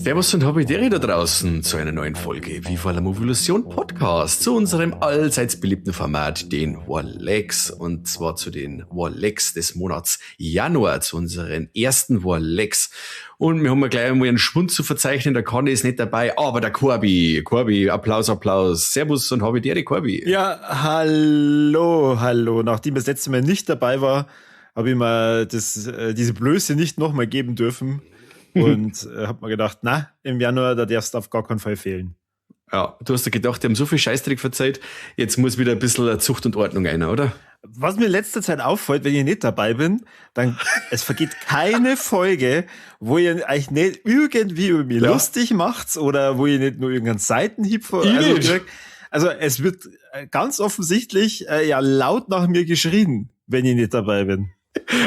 Servus und Habidere da draußen zu einer neuen Folge Viva la Movolution Podcast, zu unserem allseits beliebten Format, den Warlex, und zwar zu den Warlex des Monats Januar, zu unseren ersten Warlex. Und wir haben ja gleich einmal einen Schwund zu verzeichnen, der Conny ist nicht dabei, aber der Corby. Corby, Applaus, Applaus. Servus und Habidere, Corby. Ja, hallo, hallo. Nachdem ich das letzte Mal nicht dabei war, habe ich mir diese Blöße nicht nochmal geben dürfen. Und hab mir gedacht, na, im Januar, da darfst du auf gar keinen Fall fehlen. Ja, du hast dir gedacht, die haben so viel Scheißdreck verzeiht, jetzt muss wieder ein bisschen Zucht und Ordnung rein, oder? Was mir in letzter Zeit auffällt, wenn ich nicht dabei bin, dann, es vergeht keine Folge, wo ihr euch nicht irgendwie über mich lustig macht oder wo ihr nicht nur irgendeinen Seitenhieb vor, Ich also nicht. kriegt. Also es wird ganz offensichtlich ja laut nach mir geschrien, wenn ich nicht dabei bin.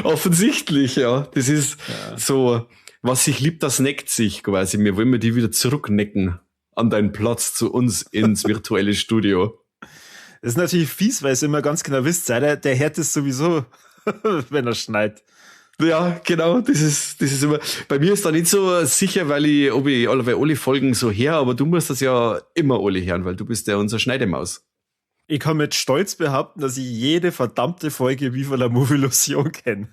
Offensichtlich, ja. Das ist so, was sich liebt, das neckt sich quasi. Wir wollen wir die wieder zurücknecken an deinen Platz zu uns ins virtuelle Studio. Das ist natürlich fies, weil es immer ganz genau wisst, sei der hört es sowieso, wenn er schneit. Ja, genau, das ist immer, bei mir ist da nicht so sicher, weil ich, ob ich alle, weil alle Folgen so her, aber du musst das ja immer alle hören, weil du bist ja unser Schneidemaus. Ich kann mit Stolz behaupten, dass ich jede verdammte Folge Viva la Movolution kenne.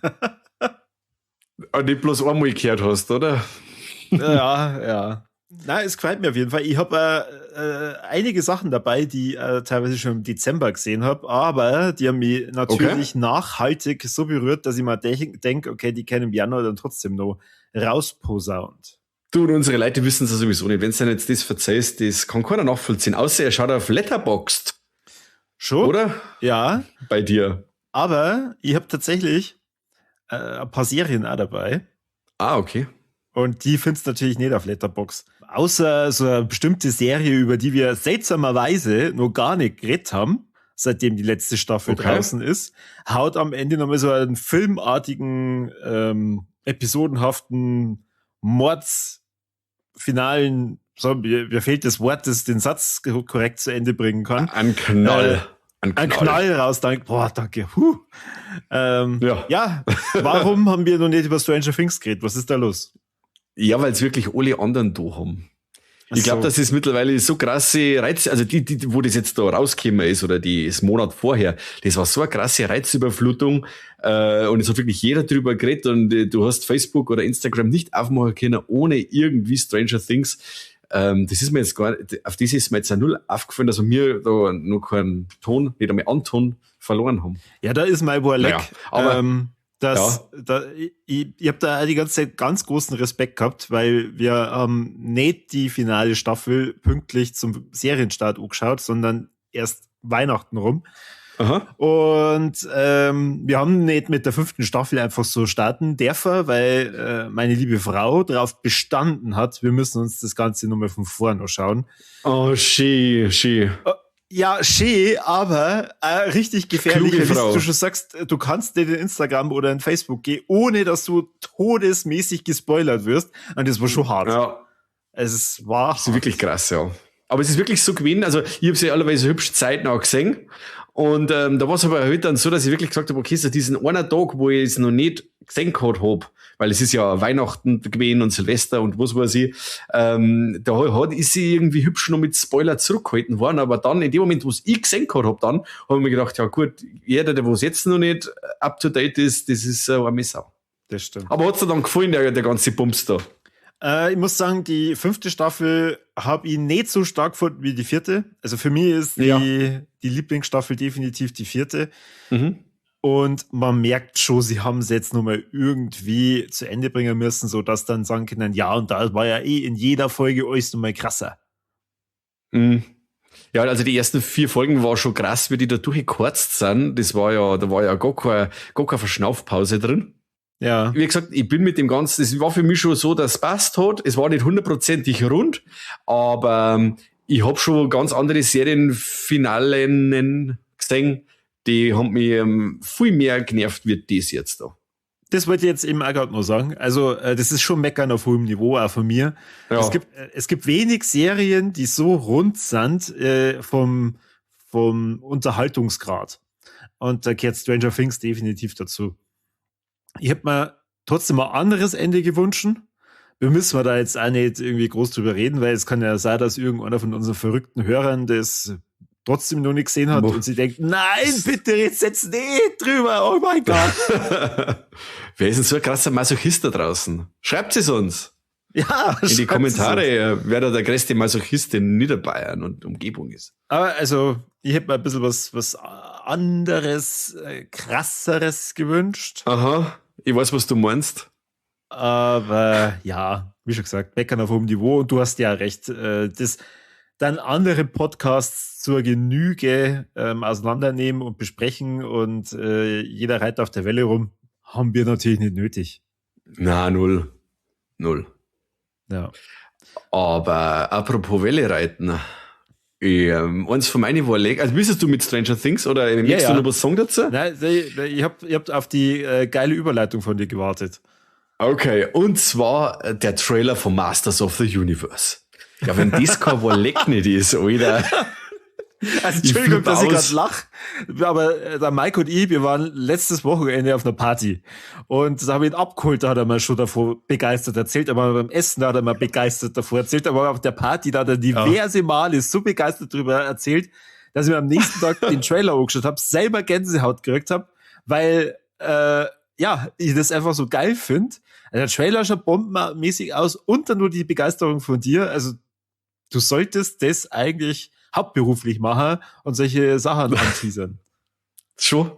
Und nicht bloß einmal gehört hast, oder? Ja, ja. Na, es gefällt mir auf jeden Fall. Ich hab einige Sachen dabei, die ich teilweise schon im Dezember gesehen hab, aber die haben mich natürlich nachhaltig so berührt, dass ich mir denk, okay, die können im Januar dann trotzdem noch rausposaunt. Du und unsere Leute wissen es ja sowieso nicht. Wenn du jetzt das verzeihst, das kann keiner nachvollziehen, außer er schaut auf Letterboxd. Schon? Oder? Ja. Bei dir. Aber ich hab tatsächlich ein paar Serien auch dabei. Ah, okay. Und die findest du natürlich nicht auf Letterboxd. Außer so eine bestimmte Serie, über die wir seltsamerweise noch gar nicht geredet haben, seitdem die letzte Staffel draußen ist, haut am Ende nochmal so einen filmartigen, episodenhaften Mordsfinalen, so, mir fehlt das Wort, das den Satz korrekt zu Ende bringen kann. Ein Knall. Ein Ein Knall. Knall raus, danke. Boah, danke. Huh. Ja, warum haben wir noch nicht über Stranger Things geredet? Was ist da los? Ja, weil's wirklich alle anderen da haben. Ich glaub, das ist mittlerweile so krasse Reiz, also die, die, wo das jetzt da rausgekommen ist oder die das Monat vorher, das war so eine krasse Reizüberflutung und es hat wirklich jeder drüber geredet und du hast Facebook oder Instagram nicht aufmachen können ohne irgendwie Stranger Things. Das ist mir jetzt gar nicht, auf das ist mir jetzt auch null aufgefallen, dass wir da noch keinen Ton, nicht einmal Anton verloren haben. Ja, da ist mein Warleck. Naja, aber Ich hab da die ganze Zeit ganz großen Respekt gehabt, weil wir haben nicht die finale Staffel pünktlich zum Serienstart angeschaut, sondern erst Weihnachten rum. Und wir haben nicht mit der 5. Staffel einfach so starten dürfen, weil meine liebe Frau darauf bestanden hat, wir müssen uns das Ganze nochmal von vorne anschauen. Oh, schön, schön. Ja, schön, aber richtig gefährlich, Kluge wie Frau. du schon sagst, du kannst nicht in Instagram oder in Facebook gehen, ohne dass du todesmäßig gespoilert wirst. Und das war schon hart. Es war Das ist wirklich hart. krass, ja. Aber es ist wirklich so gewesen, also ich hab's ja allerweise hübsch zeitnah gesehen. Und da war's aber heute dann so, dass ich wirklich gesagt hab, okay, so diesen einen Tag, wo ich es noch nicht gesehen gehabt hab, weil es ist ja Weihnachten gewesen und Silvester und was weiß ich, da ist sie irgendwie hübsch noch mit Spoiler zurückgehalten worden, aber dann in dem Moment, wo's ich gesehen gehabt hab, dann hab ich mir gedacht, ja gut, jeder, der wo's jetzt noch nicht up to date ist, das ist eine Missau. Das stimmt. Aber hat's dir dann gefallen, der ganze Bums da? Ich muss sagen, die 5. Staffel hab ich nicht so stark gefunden wie die 4. Also für mich ist die Lieblingsstaffel definitiv die 4. Und man merkt schon, sie haben es jetzt nochmal irgendwie zu Ende bringen müssen, sodass dann sagen können, ja, und da war ja eh in jeder Folge alles nochmal krasser. Ja, also die ersten 4 Folgen war schon krass, wie die da durchgekürzt sind. Das war ja, da war ja gar keine Verschnaufpause drin. Wie gesagt, ich bin mit dem Ganzen, es war für mich schon so, dass es passt hat. Es war nicht hundertprozentig rund, aber ich hab schon ganz andere Serienfinalen gesehen, Die haben mich viel mehr genervt wie das jetzt da. Das wollte ich jetzt eben auch gerade noch sagen. Also, das ist schon Meckern auf hohem Niveau, auch von mir. Ja. Es gibt wenig Serien, die so rund sind vom Unterhaltungsgrad. Und da gehört Stranger Things definitiv dazu. Ich hätte mir trotzdem ein anderes Ende gewünscht. Wir müssen da jetzt auch nicht irgendwie groß drüber reden, weil es kann ja sein, dass irgendeiner von unseren verrückten Hörern das trotzdem noch nicht gesehen hat und sie denkt, nein, bitte red's jetzt nicht drüber, oh mein Gott. Wer ist denn so ein krasser Masochist da draußen? Schreibt es uns. Ja, in die Kommentare, wer da der größte Masochist in Niederbayern und Umgebung ist. Aber also, ich hätte mir ein bisschen was anderes, krasseres gewünscht. Aha, ich weiß, was du meinst. Aber ja, wie schon gesagt, meckern auf hohem Niveau und du hast ja recht. Das dann andere Podcasts zur Genüge auseinandernehmen und besprechen und jeder reitet auf der Welle rum, haben wir natürlich nicht nötig. Na, null. Null. Ja. Aber apropos Welle reiten, eins von meinen war lecker. Also bist du mit Stranger Things oder möchtest du noch was sagen dazu? Nein, ich hab auf die geile Überleitung von dir gewartet. Okay, und zwar der Trailer von Masters of the Universe. Ja, wenn das kein Leck nicht ist, Alter. Also, Entschuldigung, dass ich gerade lach, aber der Mike und ich, wir waren letztes Wochenende auf einer Party und da habe ich ihn abgeholt, da hat er mir schon davor begeistert erzählt, aber beim Essen da hat er mir begeistert davor erzählt, aber auf der Party, da hat er diverse Male so begeistert drüber erzählt, dass ich mir am nächsten Tag den Trailer angeschaut habe, selber Gänsehaut gekriegt habe, weil ja, ich das einfach so geil finde. Also der Trailer schaut bombenmäßig aus und dann nur die Begeisterung von dir. Also du solltest das eigentlich hauptberuflich machen und solche Sachen anteasern. Schon.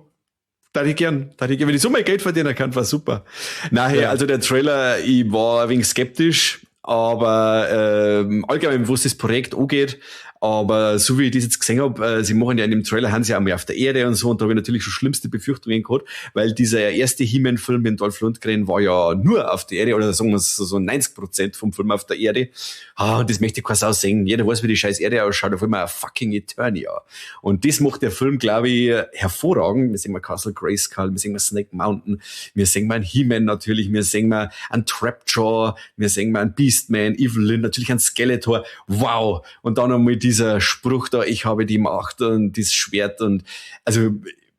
Da ich gern. Wenn ich so mal Geld verdienen kann, war super. Nachher, ja. Also der Trailer, ich war ein wenig skeptisch, aber allgemein, wo es das Projekt angeht, aber so wie ich das jetzt gesehen habe, sie machen ja in dem Trailer, haben sie ja auch mal auf der Erde und so, und da habe ich natürlich schon schlimmste Befürchtungen gehabt, weil dieser erste He-Man-Film mit Dolph Lundgren war ja nur auf der Erde, oder sagen wir so 90% vom Film auf der Erde. Ah, und das möchte ich keine Sau sehen. Jeder weiß, wie die scheiß Erde ausschaut, auf einmal ein fucking Eternia. Und das macht der Film, glaube ich, hervorragend. Wir sehen mal Castle Grayskull, wir sehen mal Snake Mountain, wir sehen mal einen He-Man natürlich, wir sehen mal einen Trapjaw, wir sehen mal einen Beastman, Evil-Lyn, natürlich einen Skeletor. Wow! Und dann nochmal dieser Spruch da, ich habe die Macht und das Schwert und, also,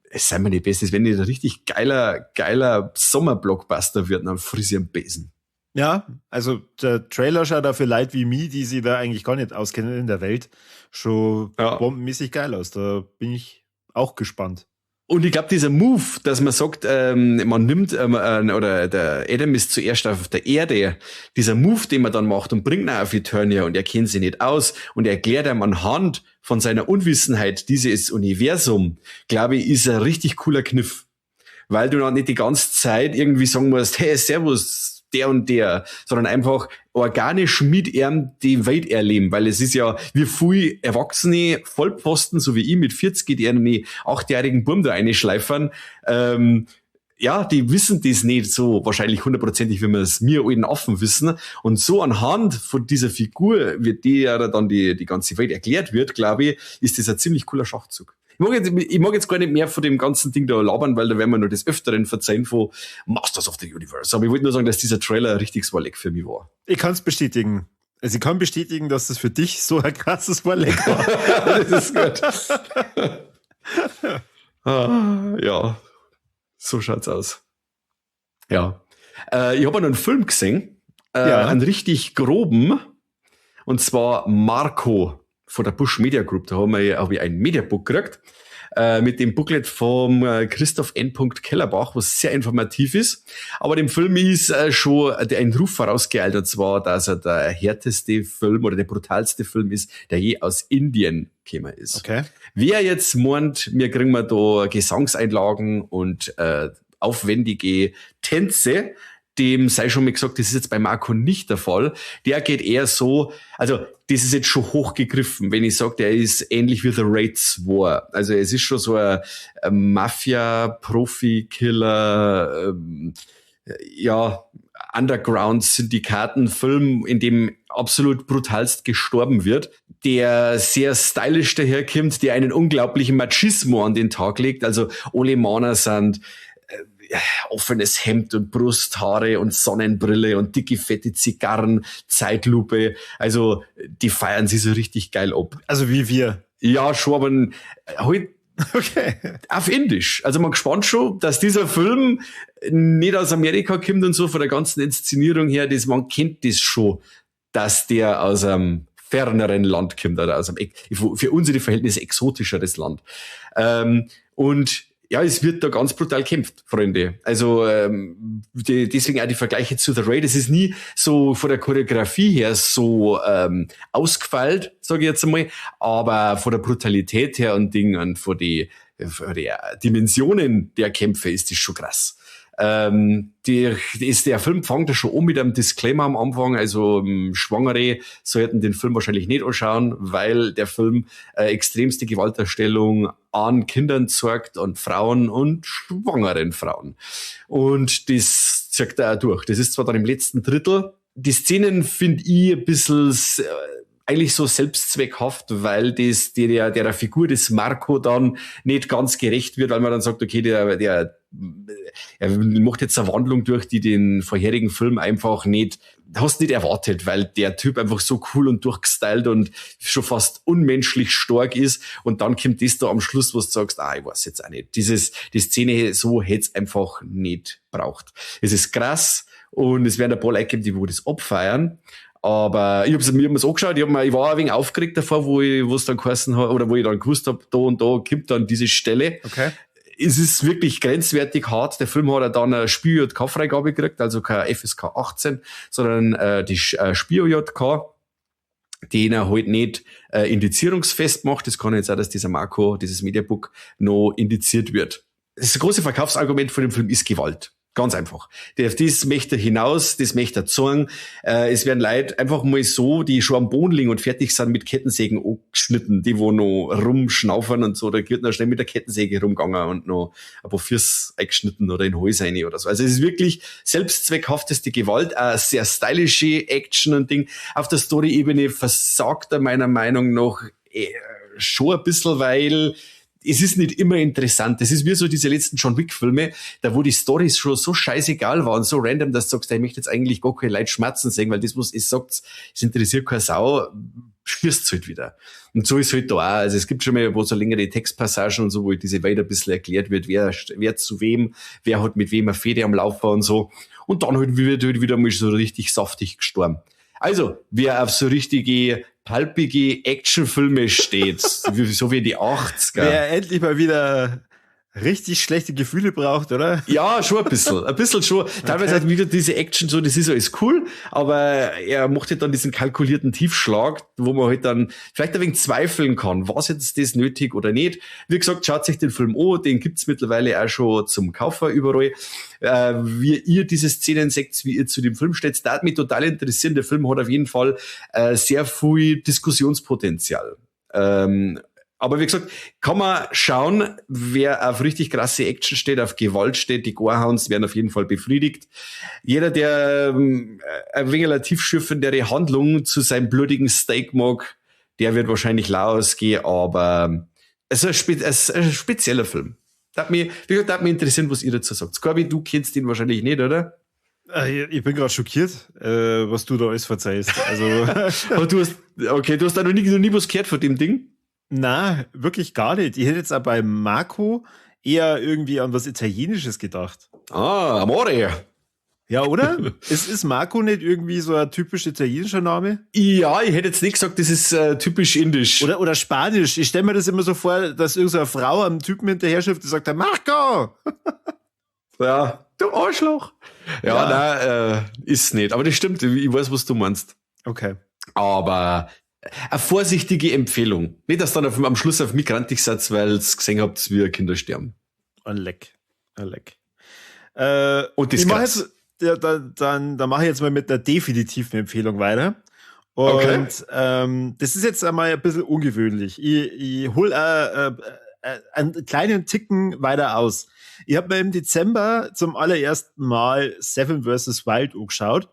es sei mir nicht bestes, wenn nicht ein richtig geiler Sommerblockbuster wird, dann friss ich einen Besen. Ja, also der Trailer schaut da für Leute wie mich, die sich da eigentlich gar nicht auskennen in der Welt, schon bombenmäßig geil aus. Da bin ich auch gespannt. Und ich glaube, dieser Move, dass man sagt, man nimmt, oder der Adam ist zuerst auf der Erde, dieser Move, den man dann macht und bringt ihn auf Eternia und er kennt sie nicht aus und er erklärt ihm anhand von seiner Unwissenheit dieses Universum, glaube ich, ist ein richtig cooler Kniff. Weil du noch nicht die ganze Zeit irgendwie sagen musst, hey, servus, der und der, sondern einfach organisch mit ihm die Welt erleben, weil es ist ja, wie viel Erwachsene Vollpfosten, so wie ich mit 40, die einen 8-jährigen Burm da einschleifern, ja, die wissen das nicht so wahrscheinlich hundertprozentig, wie wir es mir alten Affen wissen. Und so anhand von dieser Figur, wird die ja dann die ganze Welt erklärt wird, glaube ich, ist das ein ziemlich cooler Schachzug. Ich mag jetzt gar nicht mehr von dem ganzen Ding da labern, weil da werden wir nur des Öfteren verzeihen von Masters of the Universe. Aber ich wollte nur sagen, dass dieser Trailer ein richtiges Warleck für mich war. Ich kann es bestätigen. Also ich kann bestätigen, dass das für dich so ein krasses Warleck war. Das ist gut. Ah, ja, so schaut's aus. Ja. Ich habe noch einen Film gesehen, einen richtig groben, und zwar Marco von der Busch Media Group. Da hab ich ein Mediabook gekriegt, mit dem Booklet vom Christoph N. Kellerbach, was sehr informativ ist. Aber dem Film ist schon ein Ruf vorausgeeilt, und zwar, dass er der härteste Film oder der brutalste Film ist, der je aus Indien gekommen ist. Okay. Wer jetzt meint, wir kriegen wir da Gesangseinlagen und aufwendige Tänze, dem sei schon mal gesagt, das ist jetzt bei Marco nicht der Fall. Der geht eher so, also das ist jetzt schon hochgegriffen, wenn ich sage, der ist ähnlich wie The Raid 2. Also es ist schon so ein Mafia-Profi-Killer, ja, Underground-Syndikaten-Film, in dem absolut brutalst gestorben wird. Der sehr stylisch daherkommt, der einen unglaublichen Machismo an den Tag legt. Also alle Männer sind offenes Hemd und Brusthaare und Sonnenbrille und dicke, fette Zigarren, Zeitlupe. Also die feiern sich so richtig geil ab. Also wie wir. Ja, schon, aber halt okay. Auf Indisch. Also man gespannt schon, dass dieser Film nicht aus Amerika kommt und so von der ganzen Inszenierung her, das, man kennt das schon, dass der aus einem ferneren Land kommt oder aus einem, für unsere Verhältnisse exotischeres Land. Und ja, es wird da ganz brutal kämpft, Freunde. Also deswegen auch die Vergleiche zu The Raid. Es ist nie so von der Choreografie her so ausgefeilt, sage ich jetzt einmal, aber von der Brutalität her und Ding und von die Dimensionen der Kämpfe ist das schon krass. Der Film fängt ja schon an mit einem Disclaimer am Anfang, also Schwangere sollten den Film wahrscheinlich nicht anschauen, weil der Film extremste Gewaltdarstellung an Kindern zeigt und Frauen und schwangeren Frauen. Und das zeigt er auch durch. Das ist zwar dann im letzten Drittel. Die Szenen finde ich ein bisschen eigentlich so selbstzweckhaft, weil das der Figur des Marco dann nicht ganz gerecht wird, weil man dann sagt, okay, der er macht jetzt eine Wandlung durch, die den vorherigen Film einfach nicht, hast nicht erwartet, weil der Typ einfach so cool und durchgestylt und schon fast unmenschlich stark ist und dann kommt das da am Schluss, wo du sagst, ich weiß jetzt auch nicht. Die Szene so hätt's einfach nicht braucht. Es ist krass und es werden ein paar Leute geben, die wo das abfeiern. Aber ich hab's mir angeschaut, ich war ein wenig aufgeregt davor, wo es dann geheißen hat, oder wo ich dann gewusst hab, da und da kommt dann diese Stelle. Okay. Es ist wirklich grenzwertig hart. Der Film hat ja dann eine Spiel-JK-Freigabe gekriegt, also keine FSK 18, sondern die Spiel-JK, den er halt nicht indizierungsfest macht. Das kann jetzt auch, dass dieser Marco, dieses Mediabook, noch indiziert wird. Das große Verkaufsargument von dem Film ist Gewalt. Ganz einfach. Das möchte er hinaus, das möchte er zeigen. Es werden Leute einfach mal so, die schon am Boden liegen und fertig sind, mit Kettensägen angeschnitten, die wo noch rumschnaufen und so, da wird noch schnell mit der Kettensäge rumgegangen und noch ein paar Füße eingeschnitten oder in Häuser rein oder so. Also es ist wirklich selbstzweckhafteste Gewalt, eine sehr stylische Action und Ding. Auf der Story-Ebene versagt er meiner Meinung nach schon ein bisschen, weil es ist nicht immer interessant. Es ist wie so diese letzten John Wick-Filme, da wo die Storys schon so scheißegal waren, so random, dass du sagst, ich möchte jetzt eigentlich gar keine Leute schmerzen sehen, weil das, was ihr sagt, es interessiert keine Sau, schießt halt wieder. Und so ist halt da auch. Also es gibt schon mal wo so längere Textpassagen und so, wo diese Welt ein bisschen erklärt wird, wer zu wem, wer hat mit wem eine Fehde am Laufen und so. Und dann halt wird halt wieder mal so richtig saftig gestorben. Also, wer auf so richtige palpige Actionfilme steht, so wie in die 80er. Wer endlich mal wieder richtig schlechte Gefühle braucht, oder? Ja, schon ein bisschen. Ein bisschen schon. Teilweise hat wieder diese Action so, das ist alles cool, aber er macht halt dann diesen kalkulierten Tiefschlag, wo man halt dann vielleicht ein wenig zweifeln kann, war jetzt das nötig oder nicht. Wie gesagt, schaut sich den Film an, den gibt's mittlerweile auch schon zum Kaufen überall. Wie ihr diese Szenen seht, wie ihr zu dem Film steht, das hat mich total interessieren. Der Film hat auf jeden Fall sehr viel Diskussionspotenzial. Aber wie gesagt, kann man schauen, wer auf richtig krasse Action steht, auf Gewalt steht, die Gorehounds werden auf jeden Fall befriedigt. Jeder, der ein wenig tiefschürfendere Handlung zu seinem blutigen Steak mag, der wird wahrscheinlich lau ausgehen, aber es ist ein spezieller Film. Wie gesagt, darf mich interessieren, was ihr dazu sagt. Corby, du kennst ihn wahrscheinlich nicht, oder? Ich bin gerade schockiert, was du da alles verzeihst. Also aber du hast da noch nie was gehört von dem Ding? Na, wirklich gar nicht. Ich hätte jetzt auch bei Marco eher irgendwie an was Italienisches gedacht. Ah, Amore. Ja, oder? Ist Marco nicht irgendwie so ein typisch italienischer Name? Ja, ich hätte jetzt nicht gesagt, das ist typisch indisch. Oder Spanisch. Ich stelle mir das immer so vor, dass irgendeine Frau am Typen hinterher schifft und sagt, Marco! Ja, du Arschloch. Ja, nein, ist nicht. Aber das stimmt, ich weiß, was du meinst. Okay. Aber eine vorsichtige Empfehlung. Nicht, dass dann am Schluss auf mich grantig seid, weil ihr gesehen habt, wie Kinder sterben. Ein Leck. Ein Leck. Und das ich mach jetzt, ja, dann mache ich jetzt mal mit einer definitiven Empfehlung weiter. Und okay. Das ist jetzt einmal ein bisschen ungewöhnlich. Ich hole einen kleinen Ticken weiter aus. Ich habe mir im Dezember zum allerersten Mal Seven vs. Wild angeschaut.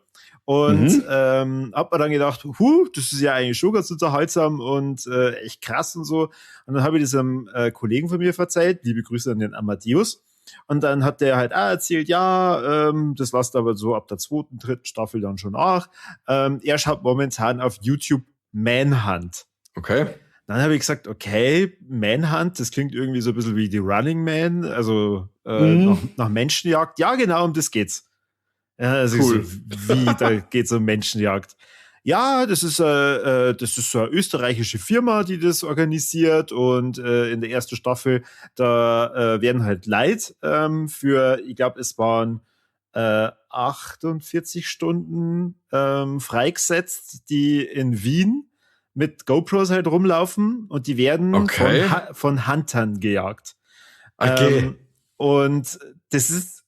Und hab mir dann gedacht, hu, das ist ja eigentlich schon ganz unterhaltsam und echt krass und so. Und dann habe ich das einem Kollegen von mir verzeiht, liebe Grüße an den Amadeus. Und dann hat der halt auch erzählt, ja, das lasst aber so ab der zweiten, dritten Staffel dann schon nach. Er schaut momentan auf YouTube Manhunt. Okay. Dann habe ich gesagt, okay, Manhunt, das klingt irgendwie so ein bisschen wie die Running Man, also nach Menschenjagd. Ja, genau, um das geht's. Ja, also Cool. so, wie, da geht's um Menschenjagd. Ja, das ist so eine österreichische Firma, die das organisiert, und in der ersten Staffel, da werden halt Leute für, ich glaub, es waren 48 Stunden freigesetzt, die in Wien mit GoPros halt rumlaufen, und die werden von Huntern gejagt. Und das ist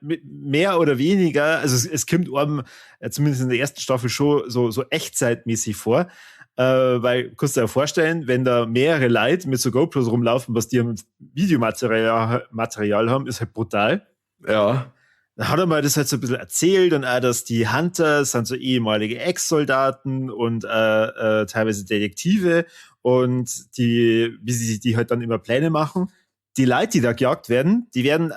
mehr oder weniger, also es kommt einem zumindest in der ersten Staffel schon so echtzeitmäßig vor, weil, kannst du dir ja vorstellen, wenn da mehrere Leute mit so GoPros rumlaufen, was die am Videomaterial Material haben, ist halt brutal. Dann hat er mal das halt so ein bisschen erzählt, und auch, dass die Hunter sind so ehemalige Ex-Soldaten und teilweise Detektive, und die, wie sie die halt dann immer Pläne machen. Die Leute, die da gejagt werden, die werden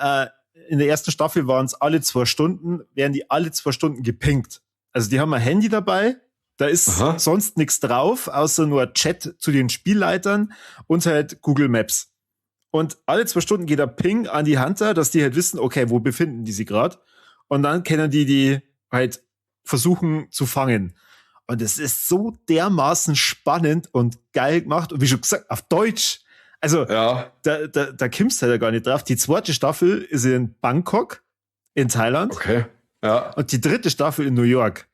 in der ersten Staffel waren's alle 2 Stunden, werden die alle 2 Stunden gepinkt. Also die haben ein Handy dabei, da ist sonst nix drauf, außer nur Chat zu den Spielleitern und halt Google Maps. Und alle 2 Stunden geht der Ping an die Hunter, dass die halt wissen, okay, wo befinden die sich grad? Und dann können die die halt versuchen zu fangen. Und es ist so dermaßen spannend und geil gemacht. Und wie schon gesagt, auf Deutsch. Also, da kommst du halt ja gar nicht drauf. Die zweite Staffel ist in Bangkok, in Thailand. Und die dritte Staffel in New York.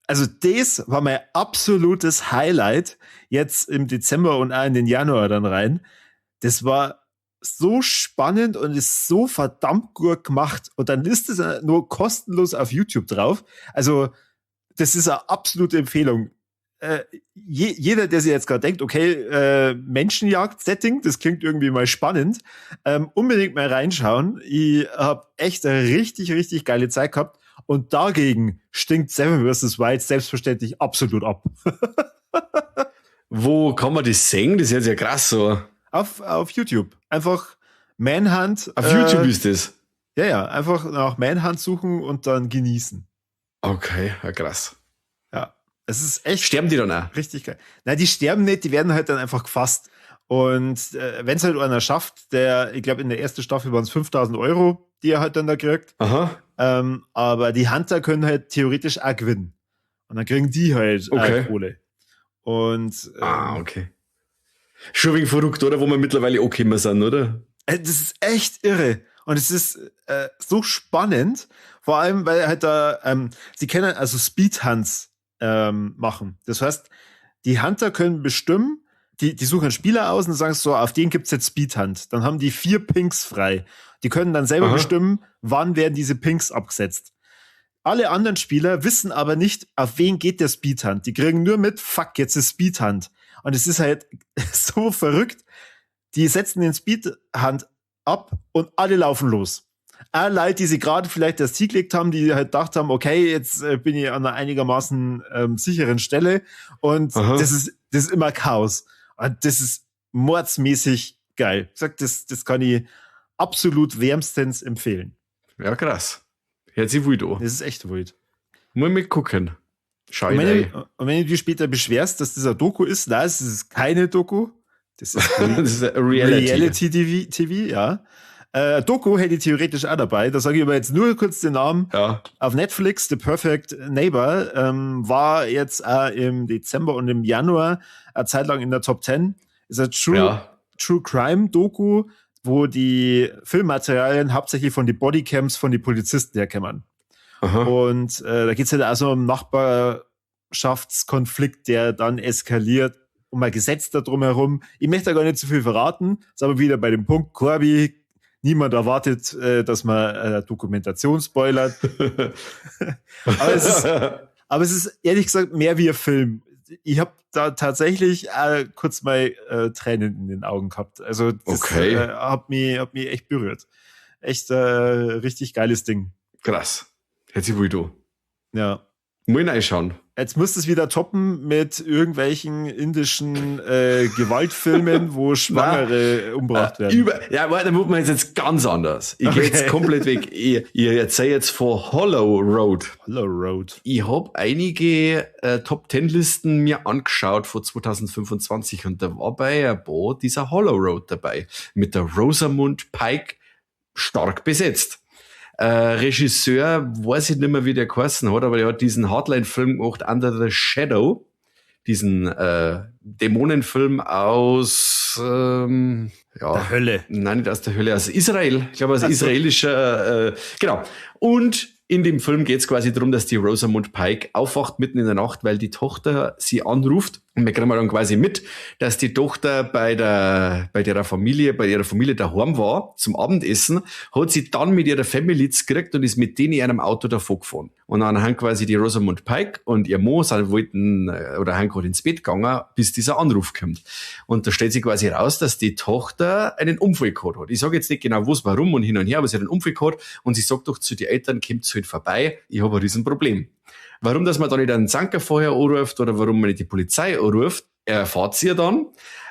Also das war mein absolutes Highlight jetzt im Dezember und auch in den Januar dann rein. Das war so spannend und ist so verdammt gut gemacht. Und dann ist es nur kostenlos auf YouTube drauf. Also das ist eine absolute Empfehlung. Jeder, der sich jetzt gerade denkt, okay, Menschenjagd-Setting, das klingt irgendwie mal spannend, unbedingt mal reinschauen. Ich hab echt eine richtig, richtig geile Zeit gehabt. Und dagegen stinkt Seven versus Wild selbstverständlich absolut ab. Wo kann man das sehen? Das ist jetzt ja krass so. Auf YouTube. Einfach Manhunt. Auf YouTube ist das? Ja, ja. Einfach nach Manhunt suchen und dann genießen. Okay, ja, krass. Ja, es ist echt Sterben die dann auch? Richtig geil. Nein, die sterben nicht, die werden halt dann einfach gefasst. Und wenn's halt einer schafft, der, ich glaub, in der ersten Staffel waren's 5.000 Euro, die er halt dann da kriegt. Aber die Hunter können halt theoretisch auch gewinnen. Und dann kriegen die halt auch Kohle. Und Ah, okay. Schon wegen verrückt, oder? Wo wir mittlerweile okay mehr sind, oder? Das ist echt irre. Und es ist so spannend, vor allem, weil halt da, sie können also Speedhunts machen. Das heißt, die Hunter können bestimmen, die suchen einen Spieler aus und sagen so, auf den gibt's jetzt Speedhunt. Dann haben die 4 Pings frei. Die können dann selber bestimmen, wann werden diese Pings abgesetzt. Alle anderen Spieler wissen aber nicht, auf wen geht der Speedhunt. Die kriegen nur mit, fuck, jetzt ist Speedhunt. Und es ist halt so verrückt. Die setzen den Speedhunt ab und alle laufen los. Alle Leute, die sie gerade vielleicht das Ziel gelegt haben, die halt gedacht haben, okay, jetzt bin ich an einer einigermaßen sicheren Stelle. Und das ist immer Chaos. Und das ist mordsmäßig geil. Ich sag, das kann ich absolut wärmstens empfehlen. Ja, krass. Hört sich wild an. Das ist echt wild. Muss ich mal gucken. Schau Und ich rein. wenn du dich später beschwerst, dass das eine Doku ist, nein, es ist keine Doku. Das ist Das ist eine Reality. Reality TV, ja. Doku hätte ich theoretisch auch dabei. Da sage ich aber jetzt nur kurz den Namen. Auf Netflix, The Perfect Neighbor, war jetzt auch im Dezember und im Januar eine Zeit lang in der Top 10. Ist eine True Crime Doku, wo die Filmmaterialien hauptsächlich von den Bodycams von den Polizisten herkommen. Und da geht's halt auch so um Nachbarschaftskonflikt, der dann eskaliert, um ein Gesetz da drumherum. Ich möchte da gar nicht zu viel verraten. Ist aber wieder bei dem Punkt, Corby, niemand erwartet, dass man Dokumentation spoilert. Aber es ist ehrlich gesagt mehr wie ein Film. Ich hab da tatsächlich kurz mal Tränen in den Augen gehabt. Also das, hat mich echt berührt. Echt richtig geiles Ding. Krass. Hätte ich wohl da. Ja. Muss ich reinschauen. Jetzt musst du es wieder toppen mit irgendwelchen indischen Gewaltfilmen, wo Schwangere umgebracht werden. Ja, warte, da muss man jetzt ganz anders. Ich gehe jetzt komplett weg. Ich erzähle jetzt von Hollow Road. Hollow Road. Ich hab einige Top 10 Listen mir angeschaut von 2025 und da war bei ein paar dieser Hollow Road dabei. Mit der Rosamund Pike stark besetzt. Regisseur, weiß ich nicht mehr, wie der geheißen hat, aber der hat diesen Hardline-Film gemacht, Under the Shadow. Diesen Dämonenfilm aus ja, der Hölle. Nein, nicht aus der Hölle, aus Israel. Ich glaube, aus israelischer, genau. Und in dem Film geht's quasi darum, dass die Rosamund Pike aufwacht mitten in der Nacht, weil die Tochter sie anruft. Und wir kriegen dann quasi mit, dass die Tochter bei ihrer Familie daheim war, zum Abendessen, hat sie dann mit ihrer Family gekriegt und ist mit denen in einem Auto davon gefahren. Und dann haben quasi die Rosamund Pike und ihr Mann sind wollten, oder haben gerade ins Bett gegangen, bis dieser Anruf kommt. Und da stellt sich quasi raus, dass die Tochter einen Unfall gehabt hat. Ich sage jetzt nicht genau, was, warum und hin und her, aber sie hat einen Unfall gehabt und sie sagt doch zu den Eltern, kommt halt vorbei, ich habe ein Riesenproblem. Warum, dass man da nicht einen Zanker vorher anruft oder warum man nicht die Polizei anruft, erfahrt sie ja dann.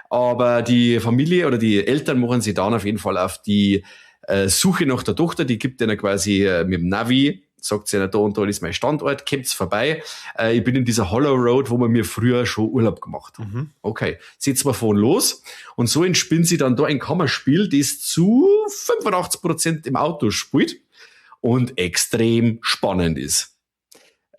Aber die Familie oder die Eltern machen sich dann auf jeden Fall auf die Suche nach der Tochter, die gibt ihnen quasi mit dem Navi, sagt sie ihnen, da und da ist mein Standort, kommt's vorbei. Ich bin in dieser Hollow Road, wo man mir früher schon Urlaub gemacht hat. Mhm. Okay, setzen wir von los. Und so entspinnt sie dann da ein Kammerspiel, das zu 85% im Auto spielt und extrem spannend ist.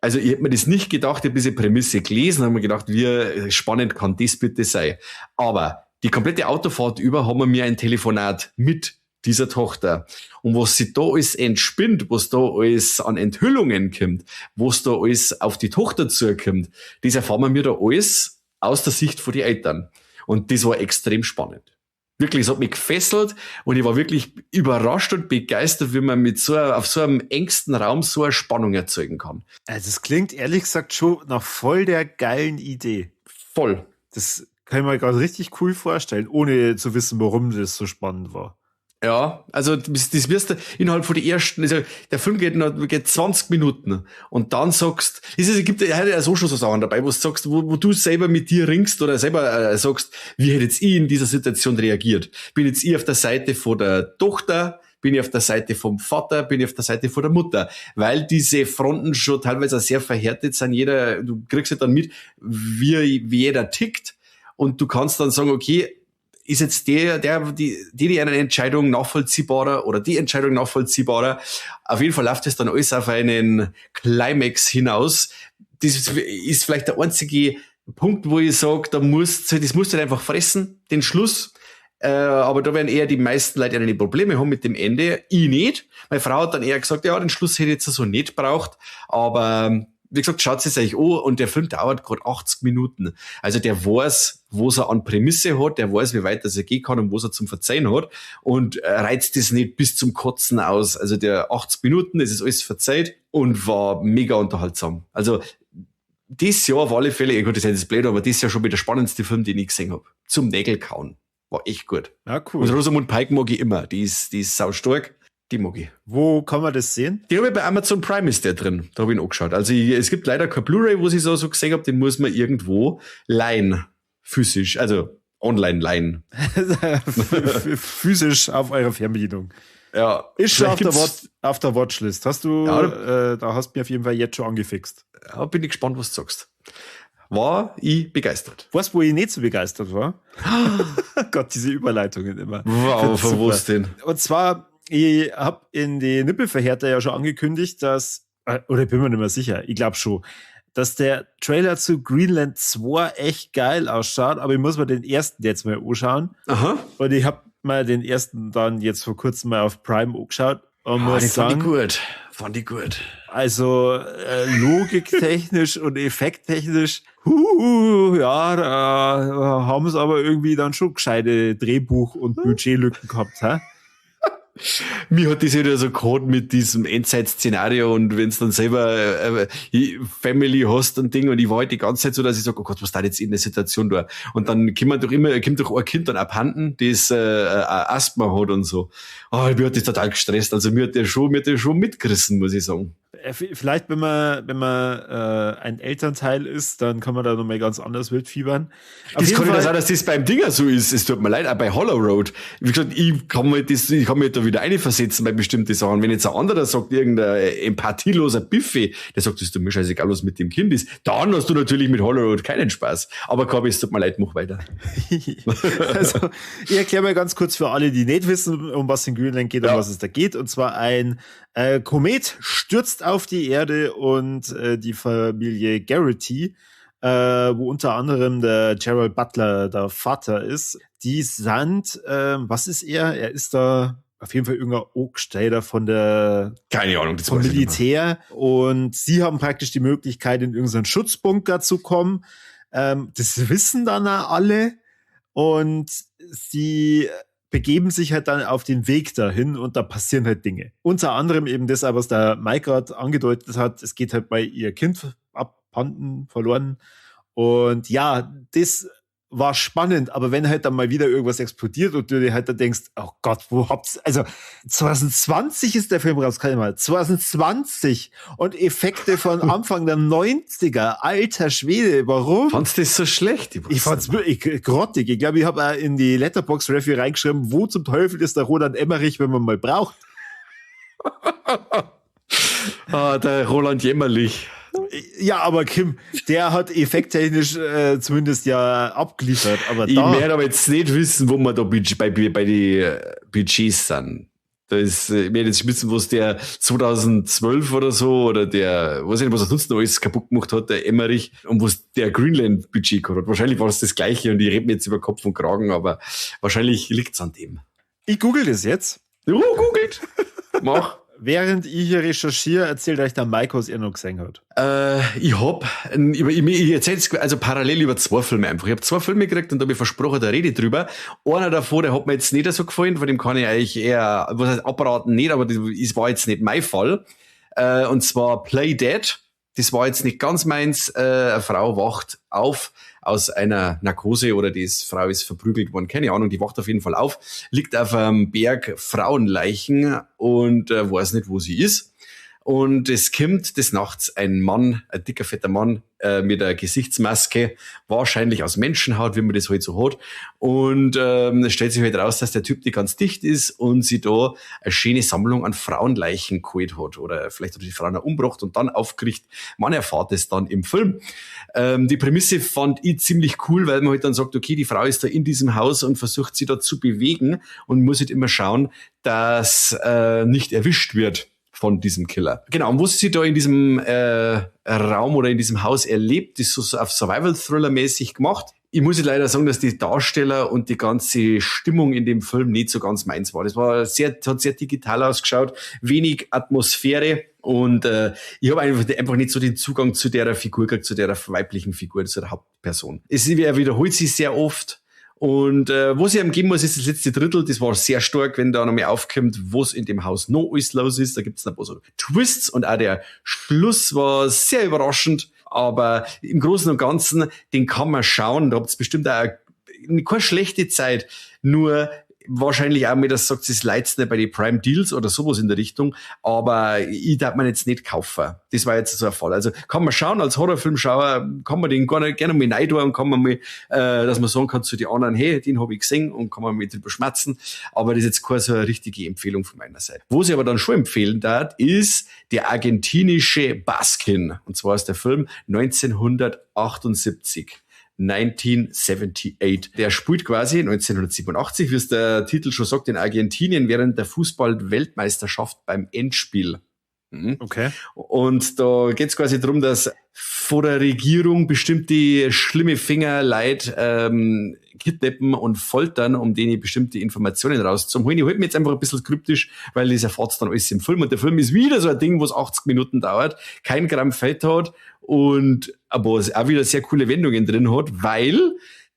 Also ich hätte mir das nicht gedacht, ich habe diese Prämisse gelesen, habe mir gedacht, wie spannend kann das bitte sein. Aber die komplette Autofahrt über haben wir mir ein Telefonat mit dieser Tochter. Und was sie da alles entspinnt, was da alles an Enthüllungen kommt, was da alles auf die Tochter zukommt, das erfahren wir da alles aus der Sicht von den Eltern. Und das war extrem spannend. Wirklich, es hat mich gefesselt und ich war wirklich überrascht und begeistert, wie man mit so auf so einem engsten Raum so eine Spannung erzeugen kann. Also es klingt ehrlich gesagt schon nach voll der geilen Idee. Voll. Das kann ich mir gerade richtig cool vorstellen, ohne zu wissen, warum das so spannend war. Ja, also das wirst du innerhalb von den ersten, also der Film geht 20 Minuten und dann sagst, es gibt ja so schon so Sachen dabei, wo du sagst, wo du selber mit dir ringst oder selber sagst, wie hätte jetzt ich in dieser Situation reagiert? Bin jetzt ich auf der Seite von der Tochter? Bin ich auf der Seite vom Vater? Bin ich auf der Seite von der Mutter? Weil diese Fronten schon teilweise sehr verhärtet sind. Jeder, du kriegst ja dann mit, wie jeder tickt und du kannst dann sagen, okay, ist jetzt die eine Entscheidung nachvollziehbarer oder die Entscheidung nachvollziehbarer. Auf jeden Fall läuft es dann alles auf einen Climax hinaus. Das ist vielleicht der einzige Punkt, wo ich sage, das musst du halt einfach fressen, den Schluss. Aber da werden eher die meisten Leute eine Probleme haben mit dem Ende. Ich nicht. Meine Frau hat dann eher gesagt, ja, den Schluss hätte ich jetzt so nicht braucht. Aber wie gesagt, schaut es euch an und der Film dauert gerade 80 Minuten. Also der weiß, was er an Prämisse hat, der weiß, wie weit er gehen kann und was er zum Verzeihen hat und reizt das nicht bis zum Kotzen aus. Also der 80 Minuten, das ist alles verzeiht und war mega unterhaltsam. Also dieses Jahr auf alle Fälle, gut, das ist jetzt blöd, aber dieses Jahr schon wieder der spannendste Film, den ich gesehen habe. Zum Nägelkauen. War echt gut. Ja, cool. Und Rosamund Pike mag ich immer. Die ist saustark. Die mag ich. Wo kann man das sehen? Die habe ich bei Amazon Prime ist der drin. Da habe ich ihn angeschaut. Also es gibt leider kein Blu-ray, wo ich so gesehen habe. Den muss man irgendwo leihen. Physisch. Also online leihen. Physisch auf eurer Fernbedienung. Ja. Ist schon auf der Watchlist. Hast du, ja, da hast du mir auf jeden Fall jetzt schon angefixt. Ja, bin ich gespannt, was du sagst. War ich begeistert. Weißt du, wo ich nicht so begeistert war? Gott, diese Überleitungen immer. Wow, von wo ist denn? Und zwar, ich habe in die Nippelverhärter ja schon angekündigt, dass, oder ich bin mir nicht mehr sicher, ich glaube schon, dass der Trailer zu Greenland 2 echt geil ausschaut, aber ich muss mir den ersten jetzt mal anschauen. Aha. Und ich habe mal den ersten dann jetzt vor kurzem mal auf Prime angeschaut. Und muss sagen, fand ich gut. Also logiktechnisch und effekttechnisch, ja, da haben sie aber irgendwie dann schon gescheite Drehbuch- und Budgetlücken gehabt, hä? Mir hat das wieder so gehabt mit diesem Endzeit-Szenario und wenn's dann selber Family hast und Ding und ich war halt die ganze Zeit so, dass ich sag, oh Gott, was da jetzt in der Situation da? Und dann kommt doch ein Kind dann abhanden, das Asthma hat und so. Oh, mir hat das total gestresst. Also mir hat der schon mitgerissen, muss ich sagen. Vielleicht, wenn man ein Elternteil ist, dann kann man da nochmal ganz anders mitfiebern. Auf Das kann nicht sein, dass das beim Dinger so ist. Es tut mir leid, auch bei Hollow Road. Wie gesagt, ich kann mich da wieder einversetzen bei bestimmten Sachen. Wenn jetzt ein anderer sagt, irgendein empathieloser Biffi, der sagt, es ist mir scheißegal, was mit dem Kind ist, dann hast du natürlich mit Hollow Road keinen Spaß. Aber Corby, es tut mir leid, mach weiter. Also, ich erkläre mal ganz kurz für alle, die nicht wissen, um was in Greenland geht, um was es da geht. Und zwar ein Komet stürzt auf die Erde und die Familie Garrity, wo unter anderem der Gerard Butler der Vater ist, die sind, was ist er? Er ist da auf jeden Fall irgendein Ogsteider von der Keine Ahnung, das vom. Militär und sie haben praktisch die Möglichkeit, in irgendeinen Schutzbunker zu kommen. Das wissen dann auch alle und sie begeben sich halt dann auf den Weg dahin und da passieren halt Dinge. Unter anderem eben das, was der Mike gerade angedeutet hat, es geht halt bei ihr Kind abhanden, verloren. Und ja, das war spannend, aber wenn halt dann mal wieder irgendwas explodiert und du dir halt dann denkst, oh Gott, wo habt's, also 2020 ist der Film rausgekommen, mal, 2020 und Effekte von Anfang der 90er, alter Schwede, warum? Fandst du das so schlecht? Ich fand's wirklich grottig. Ich glaube, ich habe auch in die Letterboxd Review reingeschrieben, wo zum Teufel ist der Roland Emmerich, wenn man mal braucht. Ah, der Roland Jämmerlich. Ja, aber Kim, der hat effekttechnisch zumindest ja abgeliefert. Aber Ich möchte aber jetzt nicht wissen, wo wir da bei die Budgets sind. Da ist, ich möchte jetzt wissen, was der 2012 oder so, oder der, weiß ich nicht, was er sonst noch alles kaputt gemacht hat, der Emmerich, und was der Greenland Budget gehabt hat. Wahrscheinlich war es das Gleiche und ich rede mir jetzt über Kopf und Kragen, aber wahrscheinlich liegt's an dem. Ich google das jetzt. Oh, googelt! Mach. Während ich hier recherchiere, erzählt euch der Mike, was er noch gesehen hat. Ich hab, ich erzähl's also parallel über zwei Filme einfach. Ich hab zwei Filme gekriegt und da hab ich versprochen, da rede ich drüber. Einer davor, der hat mir jetzt nicht so gefallen, von dem kann ich eigentlich eher, was heißt abraten, nicht, aber das war jetzt nicht mein Fall. Und zwar Play Dead. Das war jetzt nicht ganz meins. Eine Frau wacht auf aus einer Narkose oder die Frau ist verprügelt worden, keine Ahnung, die wacht auf jeden Fall auf, liegt auf einem Berg Frauenleichen und weiß nicht, wo sie ist. Und es kommt des Nachts ein Mann, ein dicker, fetter Mann, mit einer Gesichtsmaske, wahrscheinlich aus Menschenhaut, wie man das halt so hat. Und es stellt sich halt raus, dass der Typ nicht ganz dicht ist und sie da eine schöne Sammlung an Frauenleichen geholt hat. Oder vielleicht hat er die Frauen auch umgebracht und dann aufgerichtet. Man erfahrt es dann im Film. Die Prämisse fand ich ziemlich cool, weil man halt dann sagt, okay, die Frau ist da in diesem Haus und versucht sie da zu bewegen und muss halt immer schauen, dass nicht erwischt wird von diesem Killer. Genau, und was sie da in diesem Raum oder in diesem Haus erlebt, ist so auf Survival-Thriller-mäßig gemacht. Ich muss leider sagen, dass die Darsteller und die ganze Stimmung in dem Film nicht so ganz meins war. Das hat sehr digital ausgeschaut, wenig Atmosphäre und ich habe einfach nicht so den Zugang zu der Figur gekriegt, zu der weiblichen Figur, zu der Hauptperson. Er wiederholt sich sehr oft. Und was ich ihm geben muss, ist das letzte Drittel. Das war sehr stark, wenn da noch mehr aufkommt, was in dem Haus noch alles los ist. Da gibt's noch ein paar so Twists und auch der Schluss war sehr überraschend. Aber im Großen und Ganzen, den kann man schauen. Da habt's bestimmt auch keine schlechte Zeit. Nur wahrscheinlich auch mit, das sagt, es leid's nicht bei den Prime Deals oder sowas in der Richtung. Aber ich darf man jetzt nicht kaufen. Das war jetzt so ein Fall. Also kann man schauen, als Horrorfilmschauer kann man den gerne, gerne mal rein tun und kann man mal, dass man sagen kann zu den anderen, hey, den hab ich gesehen und kann man mit drüber schmatzen. Aber das ist jetzt keine so eine richtige Empfehlung von meiner Seite. Was ich aber dann schon empfehlen darf, ist der argentinische Baskin. Und zwar ist der Film 1978. 1978. Der spielt quasi 1987, wie es der Titel schon sagt, in Argentinien während der Fußball-Weltmeisterschaft beim Endspiel. Und da geht's quasi drum, dass vor der Regierung bestimmte schlimme Finger Leute kidnappen und foltern, um denen bestimmte Informationen rauszuholen. Ich halte mir jetzt einfach ein bisschen kryptisch, weil das erfahrt's dann alles im Film. Und der Film ist wieder so ein Ding, wo's 80 Minuten dauert, kein Gramm Fett hat und aber auch wieder sehr coole Wendungen drin hat, weil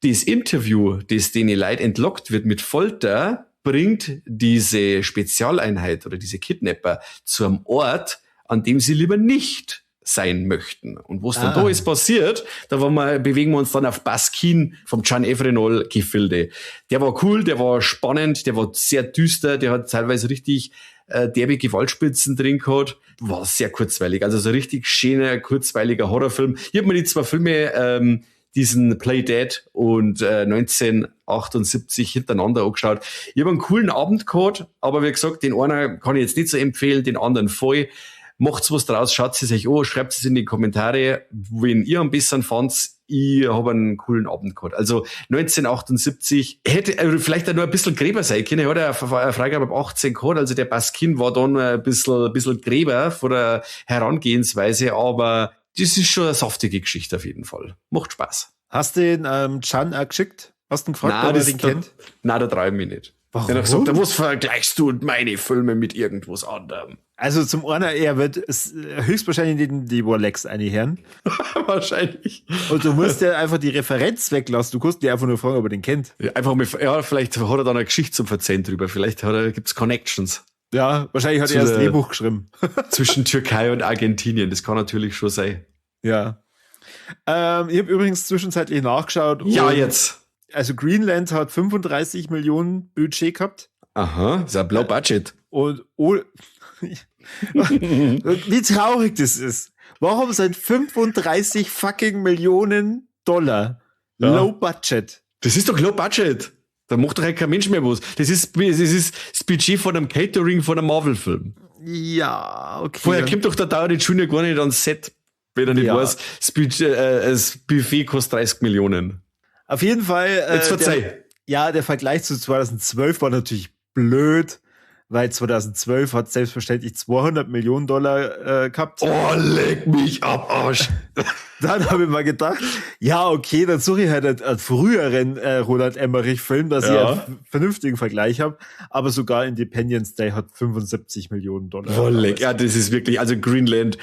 das Interview, das denen Leute entlockt wird mit Folter, bringt diese Spezialeinheit oder diese Kidnapper zu einem Ort, an dem sie lieber nicht sein möchten. Und was dann da ist passiert, da bewegen wir uns dann auf Baskin vom Can Evrenol Gefilde. Der war cool, der war spannend, der war sehr düster, der hat teilweise richtig derbe Gewaltspitzen drin gehabt. War sehr kurzweilig. Also so richtig schöner, kurzweiliger Horrorfilm. Ich hab mir die zwei Filme, diesen Play Dead und 1978 hintereinander angeschaut. Ich hab einen coolen Abend gehabt, aber wie gesagt, den einen kann ich jetzt nicht so empfehlen, den anderen voll. Macht's was draus, schaut es euch an, schreibt es in die Kommentare, wenn ihr am besten fand's. Ich hab einen coolen Abend gehabt. Also 1978 hätte vielleicht auch nur ein bisschen gräber sein können. Er hat ja eine Freigabe ab 18 gehabt, also der Baskin war dann ein bisschen gräber von der Herangehensweise, aber das ist schon eine saftige Geschichte auf jeden Fall. Macht Spaß. Hast du den Chan auch geschickt? Hast du ihn gefragt, ob er den kennt? Nein, da trau ich mich nicht. Warum? Er hat gesagt, was vergleichst du meine Filme mit irgendwas anderem? Also zum einen, er wird es höchstwahrscheinlich in die Warlex einhören. Wahrscheinlich. Und du musst ja einfach die Referenz weglassen. Du kannst dir einfach nur fragen, ob er den kennt. Ja, einfach mit, ja, vielleicht hat er da eine Geschichte zum Verzeihen drüber. Vielleicht gibt's Connections. Ja, wahrscheinlich hat er das Drehbuch geschrieben. Zwischen Türkei und Argentinien. Das kann natürlich schon sein. Ja. Ich habe übrigens zwischenzeitlich nachgeschaut. Ja, jetzt. Also Greenland hat 35 Millionen Budget gehabt. Aha, ist ein Low Budget. Und wie traurig das ist. Warum sind 35 fucking Millionen Dollar Low Budget? Das ist doch Low Budget. Da macht doch kein Mensch mehr was. Das ist das Budget von einem Catering von einem Marvel-Film. Ja, okay. Vorher kommt doch der Downey Junior gar nicht ans Set, wenn er nicht weiß, das Buffet kostet 30 Millionen. Auf jeden Fall. Jetzt verzeih. Der Vergleich zu 2012 war natürlich blöd, weil 2012 hat selbstverständlich 200 Millionen Dollar gehabt. Oh, leck mich am Arsch. Dann habe ich mal gedacht, ja, okay, dann suche ich halt einen früheren Roland Emmerich-Film, dass ich einen vernünftigen Vergleich habe. Aber sogar Independence Day hat 75 Millionen Dollar. Oh, leck. Ja, das ist wirklich, also Greenland,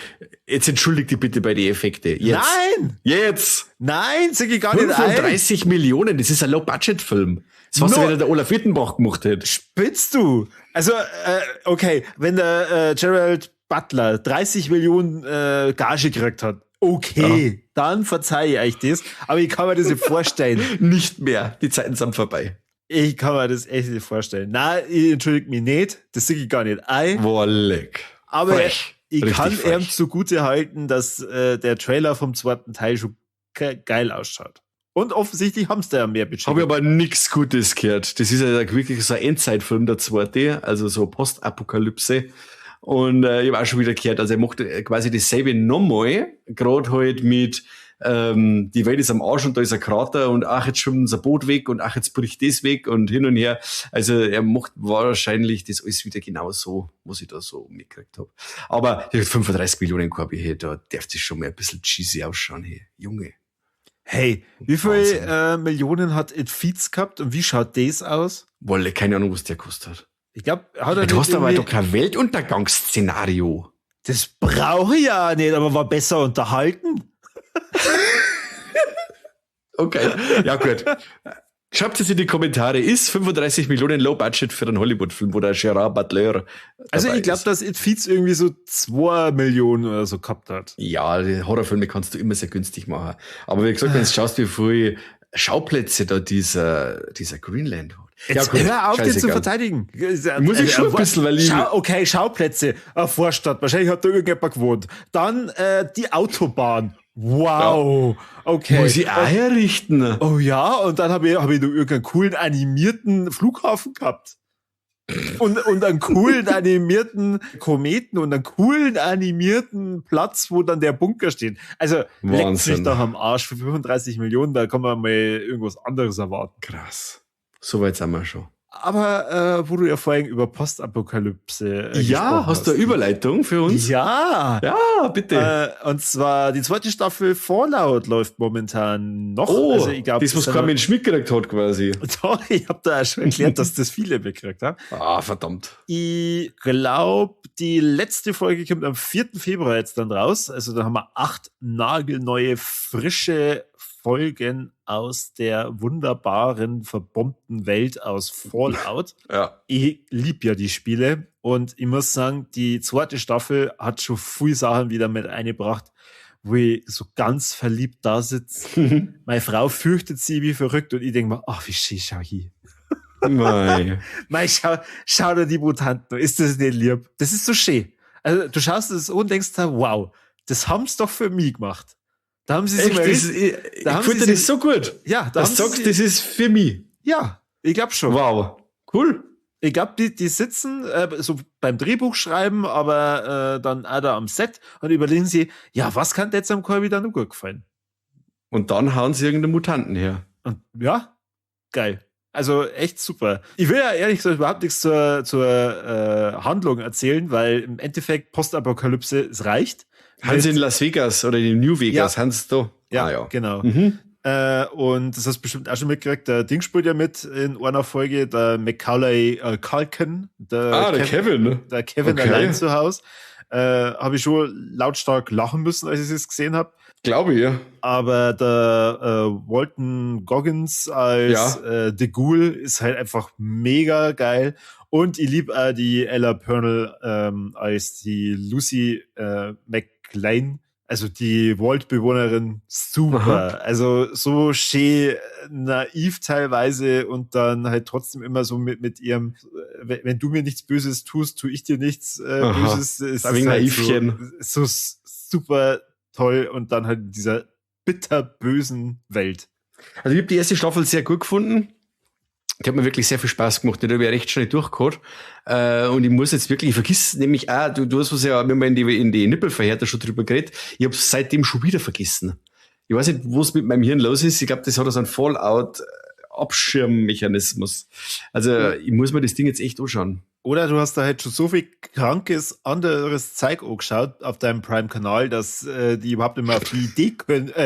jetzt entschuldigt dich bitte bei den Effekte. Jetzt. Nein! Jetzt! Nein, sag ich gar nicht ein. 35 Millionen, das ist ein Low-Budget-Film. Das was, wenn der Olaf Wittenbach gemacht hätte. Spinnst du? Also, okay, wenn der Gerald Butler 30 Millionen Gage gekriegt hat, okay, dann verzeih ich euch das, aber ich kann mir das nicht vorstellen. Nicht mehr, die Zeiten sind vorbei. Ich kann mir das echt nicht vorstellen. Nein, ich entschuldige mich nicht, das sehe ich gar nicht ein. Boah, leck. Aber frech. Ich Richtig kann frech. ihm zugute halten, dass der Trailer vom zweiten Teil schon geil ausschaut. Und offensichtlich haben sie da ja mehr Budget. Habe ich aber nichts Gutes gehört. Das ist ja wirklich so ein Endzeitfilm, der zweite, also so Postapokalypse. Und ich habe auch schon wieder gehört, also er macht quasi dasselbe nochmal, gerade halt mit die Welt ist am Arsch und da ist ein Krater und ach, jetzt schwimmt unser Boot weg und ach, jetzt bricht das weg und hin und her. Also er macht wahrscheinlich das alles wieder genau so, was ich da so mitgekriegt habe. Aber 35 Millionen Korbi, hey, da darf das schon mal ein bisschen cheesy ausschauen, hey, Junge. Hey, wie viel Millionen hat It Feeds gehabt und wie schaut das aus? Wolle, keine Ahnung, was der gekostet hat. Ich glaube, hat er Du hast aber doch kein Weltuntergangsszenario. Das brauche ich ja nicht, aber war besser unterhalten. Okay, ja gut. Schreibt es in die Kommentare. Ist 35 Millionen Low Budget für einen Hollywood-Film, wo der Gerard Butler Also ich glaube, dass It Feeds irgendwie so 2 Millionen oder so gehabt hat. Ja, die Horrorfilme kannst du immer sehr günstig machen. Aber wie gesagt, wenn du schaust, wie viele Schauplätze da dieser Greenland hat. Jetzt ja, gut, hör auf, den zu verteidigen. Muss ich schon ein bisschen, weil ich... Okay, Schauplätze, Vorstadt, wahrscheinlich hat da irgendjemand gewohnt. Dann die Autobahn. Wow, ja. Okay. Muss ich auch herrichten. Oh ja, und dann habe ich noch irgendeinen coolen animierten Flughafen gehabt. Und einen coolen animierten Kometen und einen coolen animierten Platz, wo dann der Bunker steht. Also leckt mich doch am Arsch für 35 Millionen, da kann man mal irgendwas anderes erwarten. Krass. Soweit sind wir schon. Aber wo du ja vorhin über Postapokalypse ja, hast du eine Überleitung für uns? Ja. Ja, bitte. Und zwar die zweite Staffel Fallout läuft momentan noch. Oh, also, ich glaub, das, was kein Mensch mitgekriegt hat quasi. Doch, ich habe da schon erklärt, dass das viele mitgekriegt haben. Ah, verdammt. Ich glaube, die letzte Folge kommt am 4. Februar jetzt dann raus. Also da haben wir 8 nagelneue, frische Folgen aus der wunderbaren, verbombten Welt aus Fallout. Ja. Ich lieb ja die Spiele und ich muss sagen, die zweite Staffel hat schon viele Sachen wieder mit eingebracht, wo ich so ganz verliebt da sitze. Meine Frau fürchtet sie wie verrückt und ich denke mir, ach, wie schön schau hier. Mei. Mei, schau dir die Mutanten an. Ist das nicht lieb? Das ist so schön. Also, du schaust es an und denkst da, wow, das haben's doch für mich gemacht. Da haben sie sich mal das, ich, da haben sie das so gut. Ja, da das sagst, das ist für mich. Ja, ich glaub schon. Wow. Cool. Ich glaub, die sitzen so beim Drehbuch schreiben, aber dann auch da am Set und überlegen sie, ja, was kann jetzt am Corby dann noch gut gefallen? Und dann hauen sie irgendeinen Mutanten her. Und ja, geil. Also echt super. Ich will ja ehrlich gesagt überhaupt nichts zur Handlung erzählen, weil im Endeffekt Postapokalypse, es reicht. Haben sie in Las Vegas oder in New Vegas, ja. Haben sie da? Ja, ah, ja. Genau. Mhm. Und das hast du bestimmt auch schon mitgekriegt, der Ding spielt ja mit in einer Folge, der Macaulay Culkin. Der Kevin, ne? Der Kevin, okay. Allein zu Hause. Habe ich schon lautstark lachen müssen, als ich es gesehen habe. Glaube ich, ja. Aber der Walton Goggins als ja. The Ghoul ist halt einfach mega geil. Und ich liebe auch die Ella Purnell als die Lucy McLean. Also die Vault-Bewohnerin, super. Aha. Also so schön naiv teilweise und dann halt trotzdem immer so mit ihrem, wenn du mir nichts Böses tust, tu ich dir nichts Böses. Es ist halt Naivchen. So super toll und dann halt in dieser bitterbösen Welt. Also ich habe die erste Staffel sehr gut gefunden. Die hat mir wirklich sehr viel Spaß gemacht. Die habe ich recht schnell durchgehauen. Und ich muss jetzt wirklich, ich vergiss nämlich auch, du hast was ja, wir haben in die Nippelverhärter schon drüber geredet. Ich habe es seitdem schon wieder vergessen. Ich weiß nicht, was mit meinem Hirn los ist. Ich glaube, das hat so einen Fallout-Abschirmmechanismus. Also, ich muss mir das Ding jetzt echt anschauen. Oder du hast da halt schon so viel krankes anderes Zeug angeschaut auf deinem Prime-Kanal, dass die überhaupt nicht mehr auf die Idee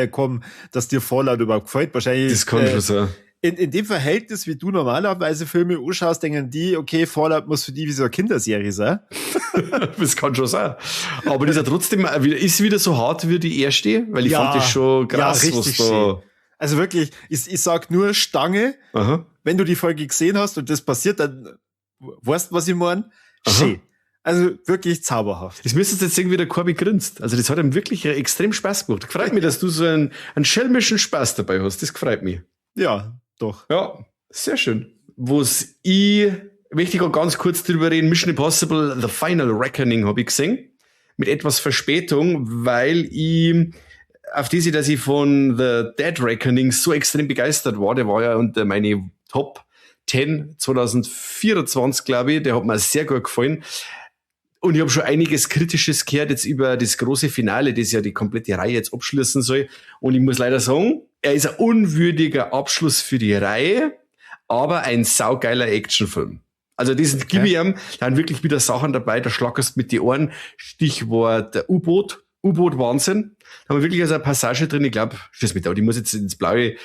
kommen, dass dir Fallout überhaupt gefällt. Wahrscheinlich. Das kann schon sein. In dem Verhältnis, wie du normalerweise Filme anschaust, denken die, okay, Fallout muss für die wie so eine Kinderserie sein. Das kann schon sein. Aber das ist ja trotzdem ist wieder so hart wie die erste, weil ich fand das schon krass, ja, richtig was da. Also wirklich, ich sag nur Stange. Aha. Wenn du die Folge gesehen hast und das passiert, dann weißt du, was ich meine? Schön. Also wirklich zauberhaft. Das müsstest du jetzt irgendwie der Corby grinst. Also das hat ihm wirklich extrem Spaß gemacht. Freut mich, dass du so einen schelmischen Spaß dabei hast. Das freut mich. Ja, doch. Ja, sehr schön. Was ich möchte ich auch ganz kurz drüber reden, Mission Impossible The Final Reckoning habe ich gesehen. Mit etwas Verspätung, weil ich auf diese, dass ich von The Dead Reckoning so extrem begeistert war, der war ja unter meine Top 10 2024, glaube ich, der hat mir sehr gut gefallen. Und ich habe schon einiges Kritisches gehört jetzt über das große Finale, das ja die komplette Reihe jetzt abschließen soll. Und ich muss leider sagen, er ist ein unwürdiger Abschluss für die Reihe, aber ein saugeiler Actionfilm. Also diesen okay. Gib ich ihm, da sind wirklich wieder Sachen dabei, da schlackerst mit die Ohren. Stichwort U-Boot, U-Boot-Wahnsinn. Da haben wir wirklich also eine Passage drin, ich glaube, schieß mich da, die muss jetzt ins Blaue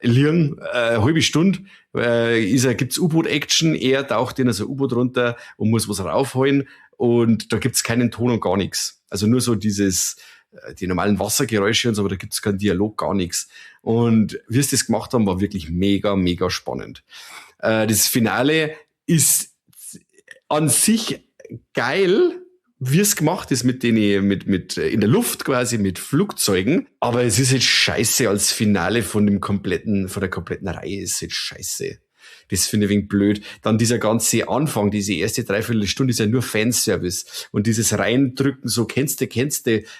liegen, halbe Stunde, gibt's U-Boot-Action, er taucht in so ein U-Boot runter und muss was raufholen und da gibt's keinen Ton und gar nichts. Also nur so dieses, die normalen Wassergeräusche und so, aber da gibt's keinen Dialog, gar nichts. Und wie sie das gemacht haben, war wirklich mega, mega spannend. Das Finale ist an sich geil, wie es gemacht ist mit denen, mit in der Luft quasi, mit Flugzeugen. Aber es ist jetzt scheiße als Finale von der kompletten Reihe ist jetzt scheiße. Das finde ich ein wenig blöd. Dann dieser ganze Anfang, diese erste Dreiviertelstunde ist ja nur Fanservice. Und dieses Reindrücken, so kennst du,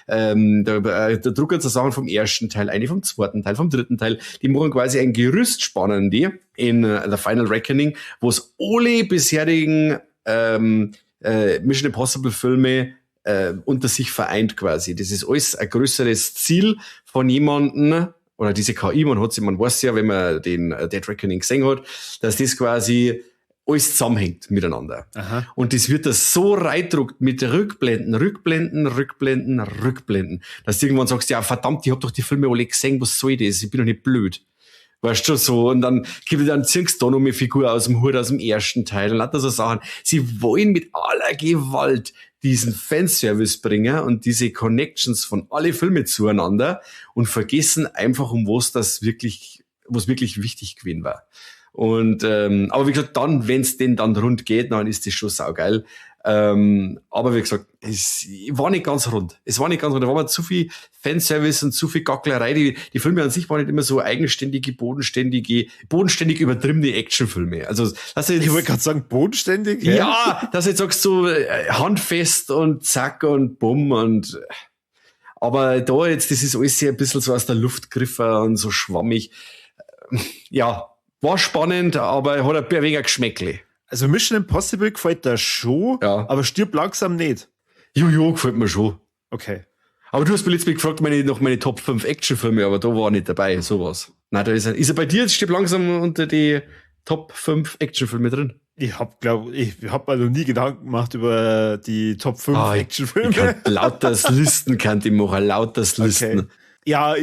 da drucken sie Sachen vom ersten Teil, eine vom zweiten Teil, vom dritten Teil. Die machen quasi ein Gerüst spannen, die in The Final Reckoning, wo es alle bisherigen Mission Impossible Filme unter sich vereint quasi. Das ist alles ein größeres Ziel von jemandem, oder diese KI, man weiß ja, wenn man den Dead Reckoning gesehen hat, dass das quasi alles zusammenhängt miteinander. Aha. Und das wird da so reindruckt mit Rückblenden, Rückblenden, Rückblenden, Rückblenden, dass du irgendwann sagst, ja verdammt, ich hab doch die Filme alle gesehen, was soll das? Ich bin doch nicht blöd. Weißt du, so, und dann gibt es dann ziehst du da noch eine Figur aus dem Hut, aus dem ersten Teil und lauter so Sachen. Sie wollen mit aller Gewalt diesen Fanservice bringen und diese Connections von alle Filme zueinander und vergessen einfach, um was das wirklich, was wirklich wichtig gewesen war. Und, aber wie gesagt, dann, wenn's denn dann rund geht, dann ist das schon saugeil. Aber wie gesagt, es war nicht ganz rund. Es war nicht ganz rund. Da war mir zu viel Fanservice und zu viel Gacklerei. Die Filme an sich waren nicht immer so eigenständige, bodenständig übertriebene Actionfilme. Also, das jetzt, ich wollte gerade sagen, bodenständig? Ja, dass du jetzt sagst, so handfest und zack und bumm und, aber da jetzt, das ist alles sehr ein bisschen so aus der Luft gegriffen und so schwammig. Ja, war spannend, aber hat ein wenig Geschmäckle. Also Mission Impossible gefällt dir schon, ja, aber Stirb langsam nicht. Jo, gefällt mir schon. Okay. Aber du hast mir letztes Mal gefragt, noch meine Top 5 Actionfilme, aber da war er nicht dabei, sowas. Nein, da ist er. Ist er bei dir jetzt Stirb langsam unter die Top 5 Actionfilme drin? Ich hab, glaub, ich hab mir noch nie Gedanken gemacht über die Top 5 Actionfilme. Lauter Listen kann ich machen, lauter Listen. Okay. Ja,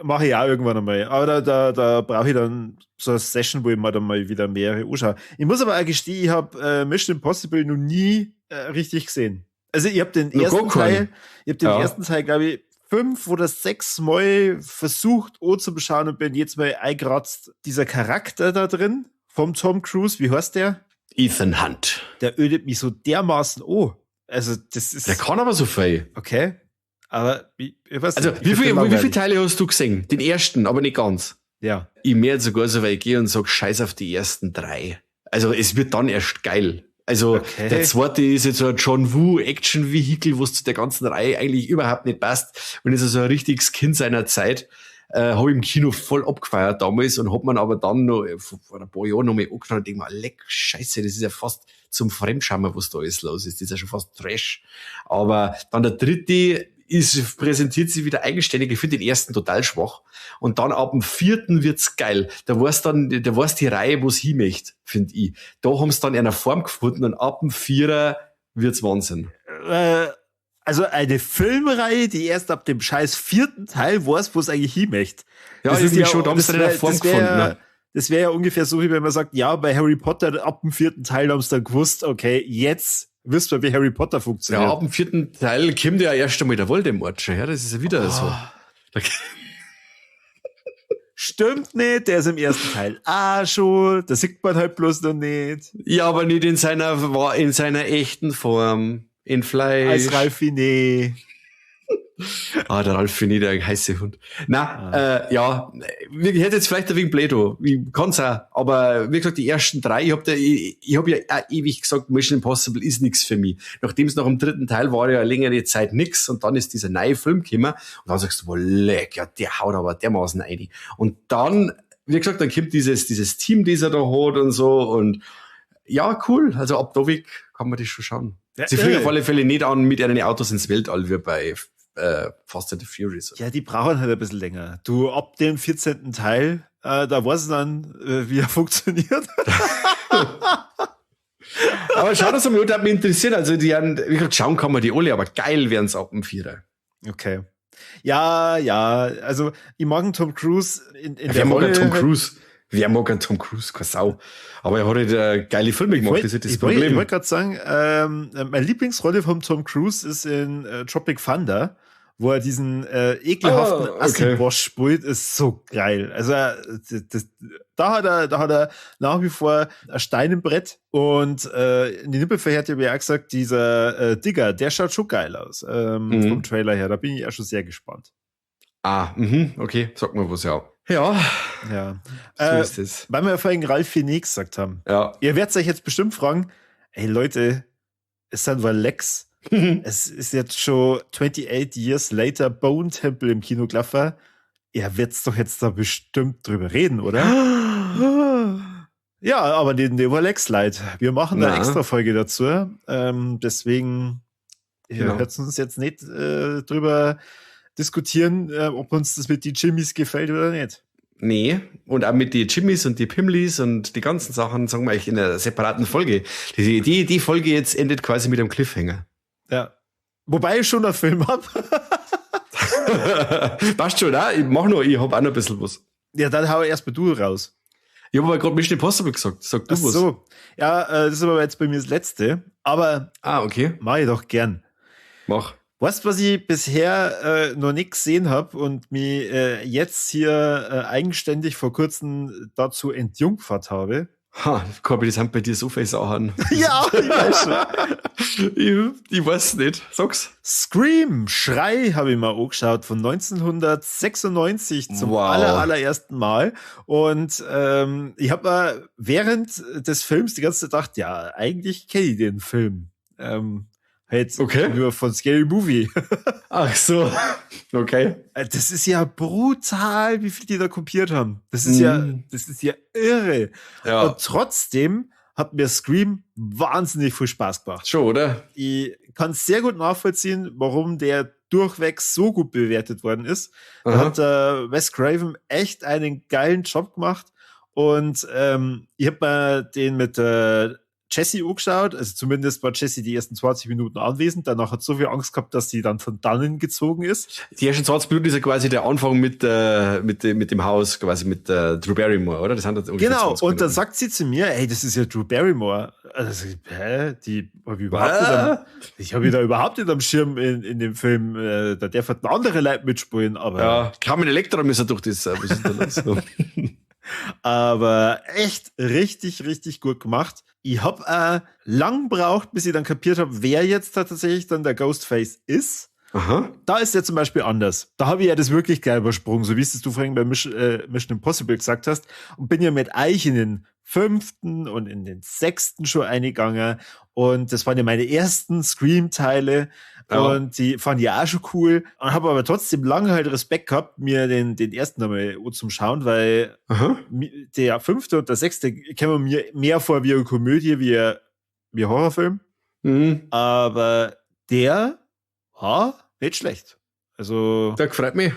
mache ich auch irgendwann einmal. Aber da brauche ich dann so eine Session, wo ich mir dann mal wieder mehrere anschaue. Ich muss aber auch gestehen, ich habe Mission Impossible noch nie richtig gesehen. Also ich habe den ersten Teil, ich habe den ersten Teil, glaube ich, 5 oder 6 Mal versucht anzuschauen und bin jetzt mal eingeratzt. Dieser Charakter da drin vom Tom Cruise, wie heißt der? Ethan Hunt. Der ödet mich so dermaßen an. Also das ist. Der kann aber so viel. Okay. Aber ich weiß also, nicht, wie viele Teile hast du gesehen? Den ersten, aber nicht ganz. Ja. Ich mir jetzt sogar so weit gehe und sag, scheiß auf die ersten 3. Also es wird dann erst geil. Also okay. Der zweite ist jetzt so ein John Woo Action Vehicle, was zu der ganzen Reihe eigentlich überhaupt nicht passt. Und ist also ein richtiges Kind seiner Zeit. Habe ich im Kino voll abgefeiert damals und hab man aber dann noch vor ein paar Jahren noch mal angeschaut und denk mir, leck, scheiße, das ist ja fast zum Fremdschammer, was da alles los ist. Das ist ja schon fast Trash. Aber dann der dritte präsentiert sich wieder eigenständig. Ich finde den ersten total schwach. Und dann ab dem vierten wird's geil. Da war's die Reihe, wo's hin möchte, finde ich. Da haben's dann eine Form gefunden und ab dem Vierer wird's Wahnsinn. Also eine Filmreihe, die erst ab dem scheiß vierten Teil weiß, wo es eigentlich hin möchte. Ja, das ist ja schon, da haben sie dann eine Form gefunden. Ne? Das wäre ja ungefähr so, wie wenn man sagt, ja, bei Harry Potter ab dem vierten Teil haben sie dann gewusst, okay, jetzt wisst ihr, wie Harry Potter funktioniert. Ja, ab dem vierten Teil kommt ja erst einmal der Voldemort schon her, das ist ja wieder so. Stimmt nicht, der ist im ersten Teil auch schon, das sieht man halt bloß noch nicht. Ja, aber nicht in seiner echten Form, in Fleisch. Als Ralph Fiennes. Ah, der Ralph Fiennes, der heiße Hund. Na, ja, ich hätte jetzt vielleicht ein wenig Bledo. Ich kann's auch. Aber wie gesagt, die ersten 3, ich hab ja auch ewig gesagt, Mission Impossible ist nix für mich. Nachdem es noch im dritten Teil war, ja längere Zeit nix und dann ist dieser neue Film gekommen und dann sagst du, boah, leck, ja, der haut aber dermaßen rein. Und dann, wie gesagt, dann kommt dieses Team, das er da hat und so und ja, cool. Also ab da weg kann man das schon schauen. Ja, Sie fliegen auf alle Fälle nicht an mit ihren Autos ins Weltall, wie bei Fast and the Furious. Ja, die brauchen halt ein bisschen länger. Du, ab dem 14. Teil, da weiß dann, wie er funktioniert. Aber schau das einmal, hat mich interessiert. Also, die haben, wie gesagt, schauen kann man die alle, aber geil wären's ab dem Vierer. Okay. Ja, also, ich mag einen Tom Cruise in der Wer mag einen Tom Cruise? Wer mag einen Tom Cruise? Keine Sau. Aber er hat halt geile Filme gemacht, das ist das Problem. Ich wollte gerade sagen, meine Lieblingsrolle von Tom Cruise ist in Tropic Thunder, wo er diesen ekelhaften Assi-Boss spielt, ist so geil. Also da hat er nach wie vor ein Stein im Brett und in die Nippelverhärte habe ich auch gesagt, dieser Digger, der schaut schon geil aus vom Trailer her. Da bin ich auch schon sehr gespannt. Ah, okay, sag mal was, ja. Ja. Ja. So ist es. Weil wir ja vorhin Ralph Fiennes gesagt haben. Ja. Ihr werdet euch jetzt bestimmt fragen, ey Leute, es sind wohl Lex. Es ist jetzt schon 28 Years later Bone Temple im Kino gelaufen. Ihr werdet doch jetzt da bestimmt drüber reden, oder? Ja, aber den war Lex leid. Wir machen eine extra Folge dazu. Deswegen hört uns jetzt nicht drüber diskutieren, ob uns das mit den Jimmys gefällt oder nicht. Nee, und auch mit den Jimmys und die Pimlis und die ganzen Sachen, sagen wir eigentlich in einer separaten Folge. Die Folge jetzt endet quasi mit einem Cliffhanger. Ja. Wobei ich schon einen Film hab. Passt schon, ne? Ich mach noch, ich hab auch noch ein bisschen was. Ja, dann hau erst mal du raus. Ich hab aber gerade Mission Impossible gesagt. Sag du Ach was. So. Ja, das ist aber jetzt bei mir das Letzte. Aber okay. Mach ich doch gern. Mach. Weißt du, was ich bisher noch nicht gesehen habe und mich jetzt hier eigenständig vor kurzem dazu entjungfert habe? Ha, Corby, das haben bei dir so viele Sachen. Ja, ich weiß schon. Ich weiß nicht. Sag's. Scream, Schrei, habe ich mal angeschaut, von 1996 zum allerersten Mal. Und ich habe mir während des Films die ganze Zeit gedacht, ja, eigentlich kenne ich den Film. Halt nur von Scary Movie. Ach so, okay. Das ist ja brutal, wie viel die da kopiert haben. Das ist ja, das ist ja irre. Ja. Und trotzdem hat mir Scream wahnsinnig viel Spaß gemacht. Schon, oder? Ich kann sehr gut nachvollziehen, warum der durchweg so gut bewertet worden ist. Da hat Wes Craven echt einen geilen Job gemacht. Und ich hab mir den mit Jessie angeschaut, also zumindest war Jessie die ersten 20 Minuten anwesend, danach hat so viel Angst gehabt, dass sie dann von dannen gezogen ist. Die ersten 20 Minuten ist ja quasi der Anfang mit dem Haus, quasi mit Drew Barrymore, oder? Das sind ungefähr Genau, und dann sagt sie zu mir, hey, das ist ja Drew Barrymore. Also, hä? Die hab ich überhaupt nicht am, ich habe da überhaupt nicht am Schirm in dem Film, da darf halt andere Leute mitspielen, aber. Ja, Carmen Electra müssen durch das, was ist da los? Aber echt richtig, richtig gut gemacht. Ich hab lang gebraucht, bis ich dann kapiert hab, wer jetzt da tatsächlich dann der Ghostface ist. Aha. Da ist der zum Beispiel anders. Da habe ich ja das wirklich gleich übersprungen, so wie es du vorhin bei Mission Impossible gesagt hast. Und bin ja mit euch in den 5. und in den 6. schon eingegangen. Und das waren ja meine ersten Scream-Teile. Ja. Und die fand ich auch schon cool. Und habe aber trotzdem lange halt Respekt gehabt, mir den ersten einmal zum Schauen, weil der 5. und der 6. kämen mir mehr vor wie eine Komödie, wie ein Horrorfilm. Mhm. Aber der war nicht schlecht. Also. Der freut mich.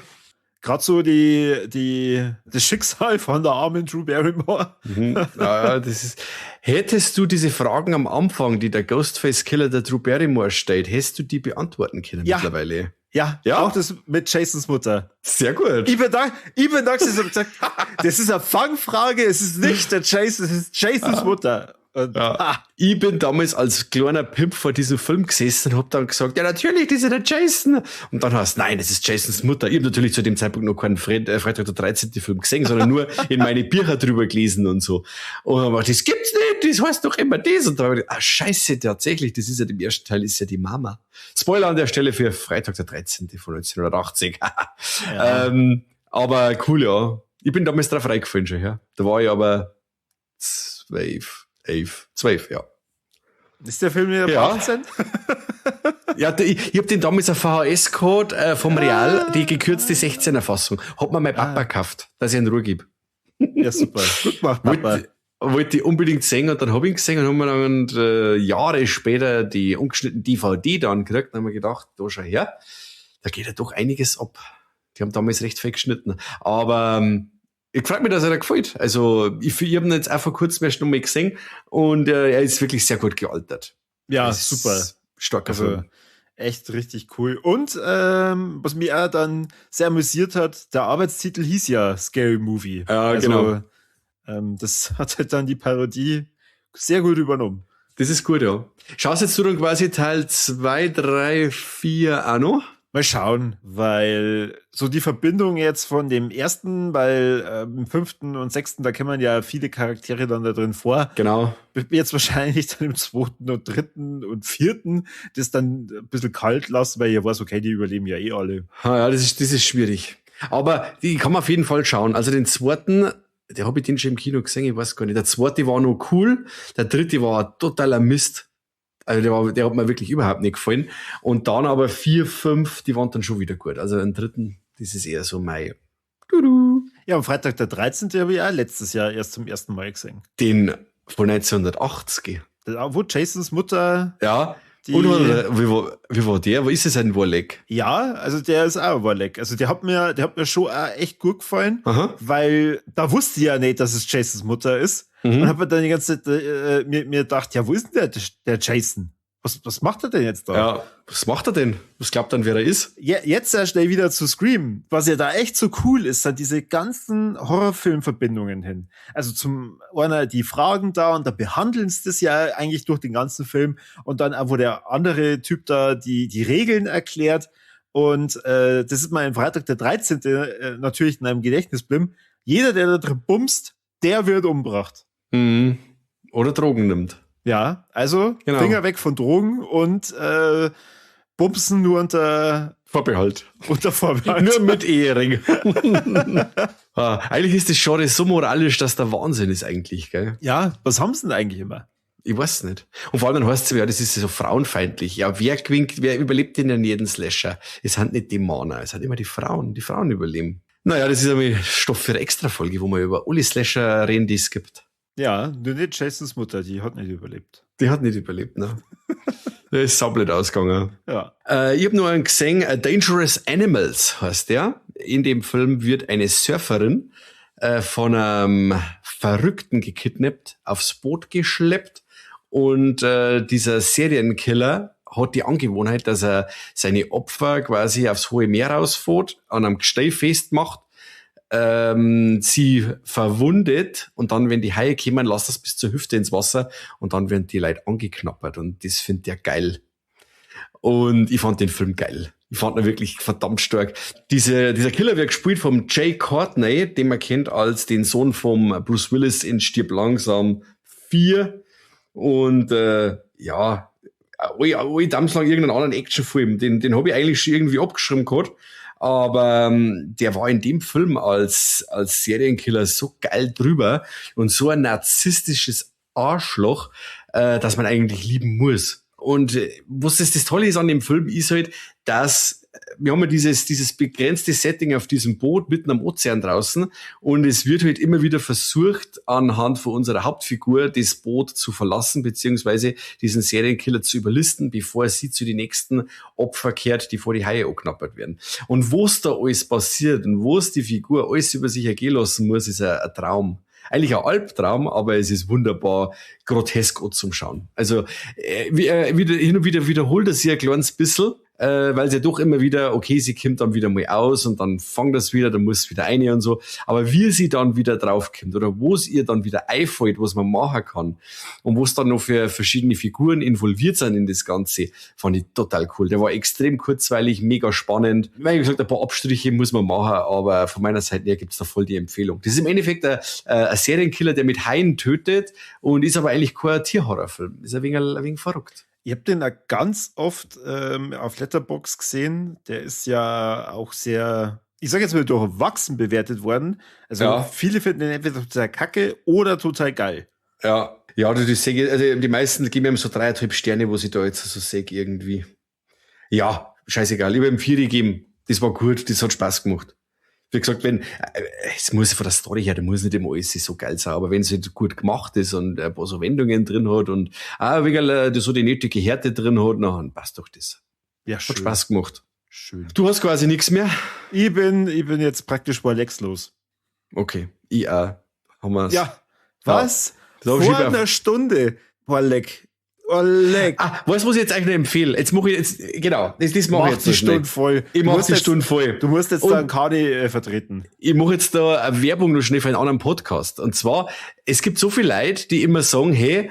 Gerade so das Schicksal von der armen Drew Barrymore. Mhm. Ja, das ist. Hättest du diese Fragen am Anfang, die der Ghostface Killer der Drew Barrymore stellt, hättest du die beantworten können mittlerweile? Ja, ja, auch das mit Jasons Mutter. Sehr gut. Ich bin da gesagt, das ist eine Fangfrage, es ist nicht der Jason, es ist Jasons Mutter. Und, ja. Ich bin damals als kleiner Pimp vor diesem Film gesessen und hab dann gesagt, ja natürlich, das ist ja der Jason. Und dann heißt, nein, das ist Jasons Mutter. Ich hab natürlich zu dem Zeitpunkt noch keinen Freitag der 13. Film gesehen, sondern nur in meine Bücher drüber gelesen und so. Und dann war ich, das gibt's nicht, das heißt doch immer das. Und dann hab ich gedacht, ah scheiße, tatsächlich, das ist ja im ersten Teil, ist ja die Mama. Spoiler an der Stelle für Freitag der 13. von 1980. Ja. Aber cool, ja. Ich bin damals drauf reingefallen schon, ja. Da war ich aber 12, ja. Ist der Film wieder 18? Ja, ich hab den damals auf VHS gehabt, vom Real, die gekürzte 16er Fassung. Hat mir mein Papa gekauft, dass ich ihn Ruhe gebe. Ja, super. Gut gemacht, Papa. Wollte ich unbedingt sehen und dann hab ich ihn gesehen und hab mir dann Jahre später die ungeschnittenen DVD dann gekriegt und hab mir gedacht, da schau her, da geht ja doch einiges ab. Die haben damals recht viel geschnitten. Aber ich frag mich, dass er da gefällt. Also, ich hab ihn jetzt auch vor kurzem erst nochmal gesehen und er ist wirklich sehr gut gealtert. Ja, super. Starker Film. Echt richtig cool. Und was mich auch dann sehr amüsiert hat, der Arbeitstitel hieß ja Scary Movie. Ja, also, genau. Das hat halt dann die Parodie sehr gut übernommen. Das ist gut, ja. Schaust jetzt du dann quasi Teil 2, 3, 4 auch noch? Mal schauen, weil so die Verbindung jetzt von dem ersten, weil im 5. und 6., da kennen man ja viele Charaktere dann da drin vor. Genau. Wird mir jetzt wahrscheinlich dann im 2. und 3. und 4. das dann ein bisschen kalt lassen, weil ich weiß, okay, die überleben ja eh alle. Ah, ja, das ist schwierig. Aber die kann man auf jeden Fall schauen. Also den 2., der hab ich den schon im Kino gesehen, ich weiß gar nicht. Der 2. war noch cool, der 3. war totaler Mist. Also der hat mir wirklich überhaupt nicht gefallen. Und dann aber 4, 5, die waren dann schon wieder gut. Also den 3., das ist eher so mein. Dudu. Ja, am Freitag der 13. habe ich auch letztes Jahr erst zum ersten Mal gesehen. Den von 1980. Wo Jasons Mutter. Ja. Und wie war der? Wo ist es ein Warleck? Ja, also der ist auch ein Warleck. Also der hat mir schon auch echt gut gefallen. Aha. Weil da wusste ich ja nicht, dass es Jasons Mutter ist. Mhm. Und hab mir dann die ganze Zeit mir gedacht, ja, wo ist denn der Jason? Was macht er denn jetzt da? Ja, was macht er denn? Was glaubt dann, wer er ist? Ja, jetzt sehr schnell wieder zu Scream. Was ja da echt so cool ist, sind diese ganzen Horrorfilmverbindungen hin. Also zum einer die Fragen da und da behandeln sie das ja eigentlich durch den ganzen Film und dann auch, wo der andere Typ da die Regeln erklärt. Und das ist mal am Freitag der 13. Natürlich in einem Gedächtnis blieben. Jeder, der da drin bumst, der wird umgebracht. Mhm. Oder Drogen nimmt. Ja, also genau. Finger weg von Drogen und Bumsen nur unter Vorbehalt. Unter Vorbehalt. Nur mit Ehering. Ah, eigentlich ist das Genre so moralisch, dass der Wahnsinn ist eigentlich, gell? Ja, was haben sie denn eigentlich immer? Ich weiß nicht. Und vor allem dann heißt es ja, das ist so frauenfeindlich. Ja, wer gewinnt, wer überlebt denn in jedem Slasher? Es sind nicht die Männer, es sind immer die Frauen. Die Frauen überleben. Naja, das ist einmal Stoff für eine Extra-Folge, wo wir über alle Slasher reden, die es gibt. Ja, nur nicht Jasons Mutter, die hat nicht überlebt. Die hat nicht überlebt, ne? Der ist saublöd ausgegangen. Ja. Ich habe nur einen gesehen, Dangerous Animals heißt der. In dem Film wird eine Surferin von einem Verrückten gekidnappt, aufs Boot geschleppt und dieser Serienkiller hat die Angewohnheit, dass er seine Opfer quasi aufs hohe Meer rausfährt, an einem Gestell festmacht, sie verwundet und dann, wenn die Haie kommen, lässt das bis zur Hüfte ins Wasser und dann werden die Leute angeknabbert und das findet er geil. Und ich fand den Film geil. Ich fand ihn wirklich verdammt stark. Dieser Killer wird gespielt vom Jay Courtney, den man kennt als den Sohn vom Bruce Willis in Stirb langsam 4. Und ja, lang irgendeinen anderen Actionfilm, den habe ich eigentlich schon irgendwie abgeschrieben gehabt. Aber der war in dem Film als Serienkiller so geil drüber und so ein narzisstisches Arschloch, dass man eigentlich lieben muss. Und was das Tolle ist an dem Film, ist halt, dass wir haben ja dieses begrenzte Setting auf diesem Boot mitten am Ozean draußen und es wird halt immer wieder versucht, anhand von unserer Hauptfigur das Boot zu verlassen, beziehungsweise diesen Serienkiller zu überlisten, bevor sie zu den nächsten Opfer kehrt, die vor die Haie angeknabbert werden. Und was da alles passiert und was die Figur alles über sich ergehen lassen muss, ist ein Traum. Eigentlich ein Albtraum, aber es ist wunderbar grotesk auch zum Schauen. Also hin und wieder wiederholt er sich ein kleines bisschen, weil sie ja doch immer wieder, okay, sie kommt dann wieder mal aus und dann fängt das wieder, dann muss es wieder rein und so. Aber wie sie dann wieder draufkommt oder wo es ihr dann wieder einfällt, was man machen kann und wo es dann noch für verschiedene Figuren involviert sind in das Ganze, fand ich total cool. Der war extrem kurzweilig, mega spannend. Wie gesagt, ein paar Abstriche muss man machen, aber von meiner Seite her gibt's da voll die Empfehlung. Das ist im Endeffekt ein Serienkiller, der mit Haien tötet und ist aber eigentlich kein Tierhorrorfilm. Ist ein wenig verrückt. Ich habe den da ganz oft auf Letterboxd gesehen. Der ist ja auch sehr, ich sag jetzt mal, durchwachsen bewertet worden. Also ja. Viele finden den entweder total kacke oder total geil. Ja, ja, das sehe ich, also die meisten geben mir so 3,5 Sterne, wo ich da jetzt so sehe irgendwie. Ja, scheißegal, ich habe ihm 4 gegeben. Das war gut, das hat Spaß gemacht. Wie gesagt, wenn, es muss von der Story her, da muss nicht immer alles so geil sein, aber wenn es halt gut gemacht ist und ein paar so Wendungen drin hat und auch wegen so die nötige Härte drin hat, na, dann passt doch das. Ja, schön. Hat Spaß gemacht. Schön. Du hast quasi nichts mehr? Ich bin jetzt praktisch Lex los. Okay. Ich auch. Haben wir's. Ja. Was? Ja. Vor einer Stunde. Leck. Oh, leck. Ah, weißt du, was ich jetzt eigentlich noch empfehle? Jetzt mache ich jetzt, genau, das mache ich jetzt die Stunde voll. Ich mache die Stunde voll. Du musst jetzt da einen Kani vertreten. Ich mache jetzt da eine Werbung noch schnell für einen anderen Podcast. Und zwar, es gibt so viele Leute, die immer sagen, hey,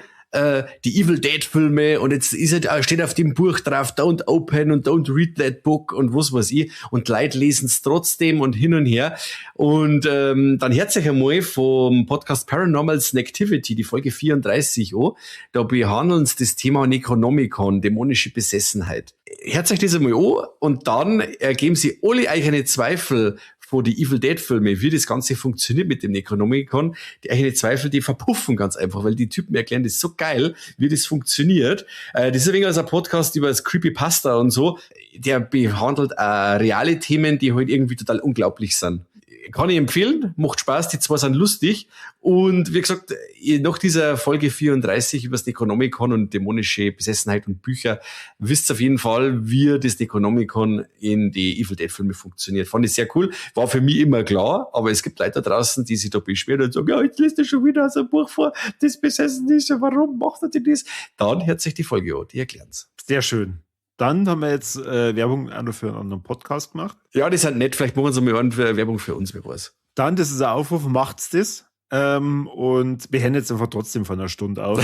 die Evil Dead Filme und jetzt ist halt, steht auf dem Buch drauf, don't open und don't read that book und was weiß ich. Und Leute lesen es trotzdem und hin und her. Und dann hört sich einmal vom Podcast Paranormal Snacktivity, die Folge 34 an. Da behandeln sie das Thema Necronomicon, dämonische Besessenheit. Hört sich das einmal an und dann ergeben sie alle eigene Zweifel vor die Evil Dead Filme, wie das Ganze funktioniert mit dem Necronomicon, die eigenen Zweifel, die verpuffen ganz einfach, weil die Typen erklären das so geil, wie das funktioniert. Das ist ein wenig als ein Podcast über das Creepypasta und so, der behandelt reale Themen, die halt irgendwie total unglaublich sind. Kann ich empfehlen, macht Spaß, die zwei sind lustig und wie gesagt, nach dieser Folge 34 über das Necronomicon und dämonische Besessenheit und Bücher, wisst auf jeden Fall, wie das Necronomicon in die Evil Dead Filme funktioniert. Fand ich sehr cool, war für mich immer klar, aber es gibt Leute da draußen, die sich da beschweren und sagen, ja, jetzt liest er schon wieder so ein Buch vor, das besessen ist, warum macht er denn das? Dann hört sich die Folge an, die erklären's. Sehr schön. Dann haben wir jetzt Werbung auch noch für einen anderen Podcast gemacht. Ja, das ist halt nett. Vielleicht machen sie mal einen Werbung für uns, wer weiß. Dann, das ist ein Aufruf, macht's das. Und wir hören jetzt einfach trotzdem von einer Stunde auf.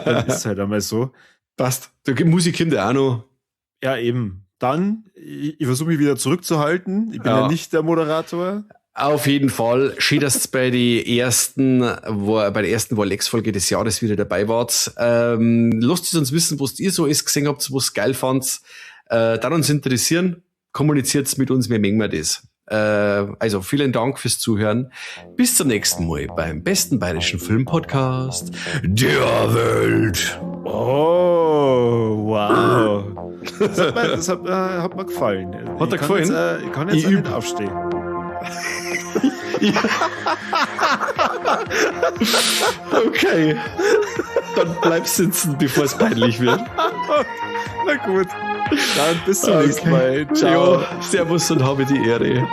Dann ist es halt einmal so. Passt. Da gibt Musik kommt auch noch. Ja, eben. Dann, ich versuche mich wieder zurückzuhalten. Ich bin ja nicht der Moderator. Auf jeden Fall, schön, dass ihr bei die ersten, bei der ersten Wall-X-Folge des Jahres wieder dabei wart. Lasst es uns wissen, was ihr so alles gesehen habt, was geil fand. Dann uns interessieren, kommuniziert mit uns, wir mengen wir das. Also vielen Dank fürs Zuhören. Bis zum nächsten Mal beim besten bayerischen Filmpodcast der Welt. Oh, wow. Das hat mir gefallen. Hat dir gefallen? Jetzt, ich kann jetzt ich nicht aufstehen. Okay. Dann bleib sitzen, bevor es peinlich wird. Na gut. Dann bis zum nächsten Mal. Ciao. Jo, servus und habe die Ehre.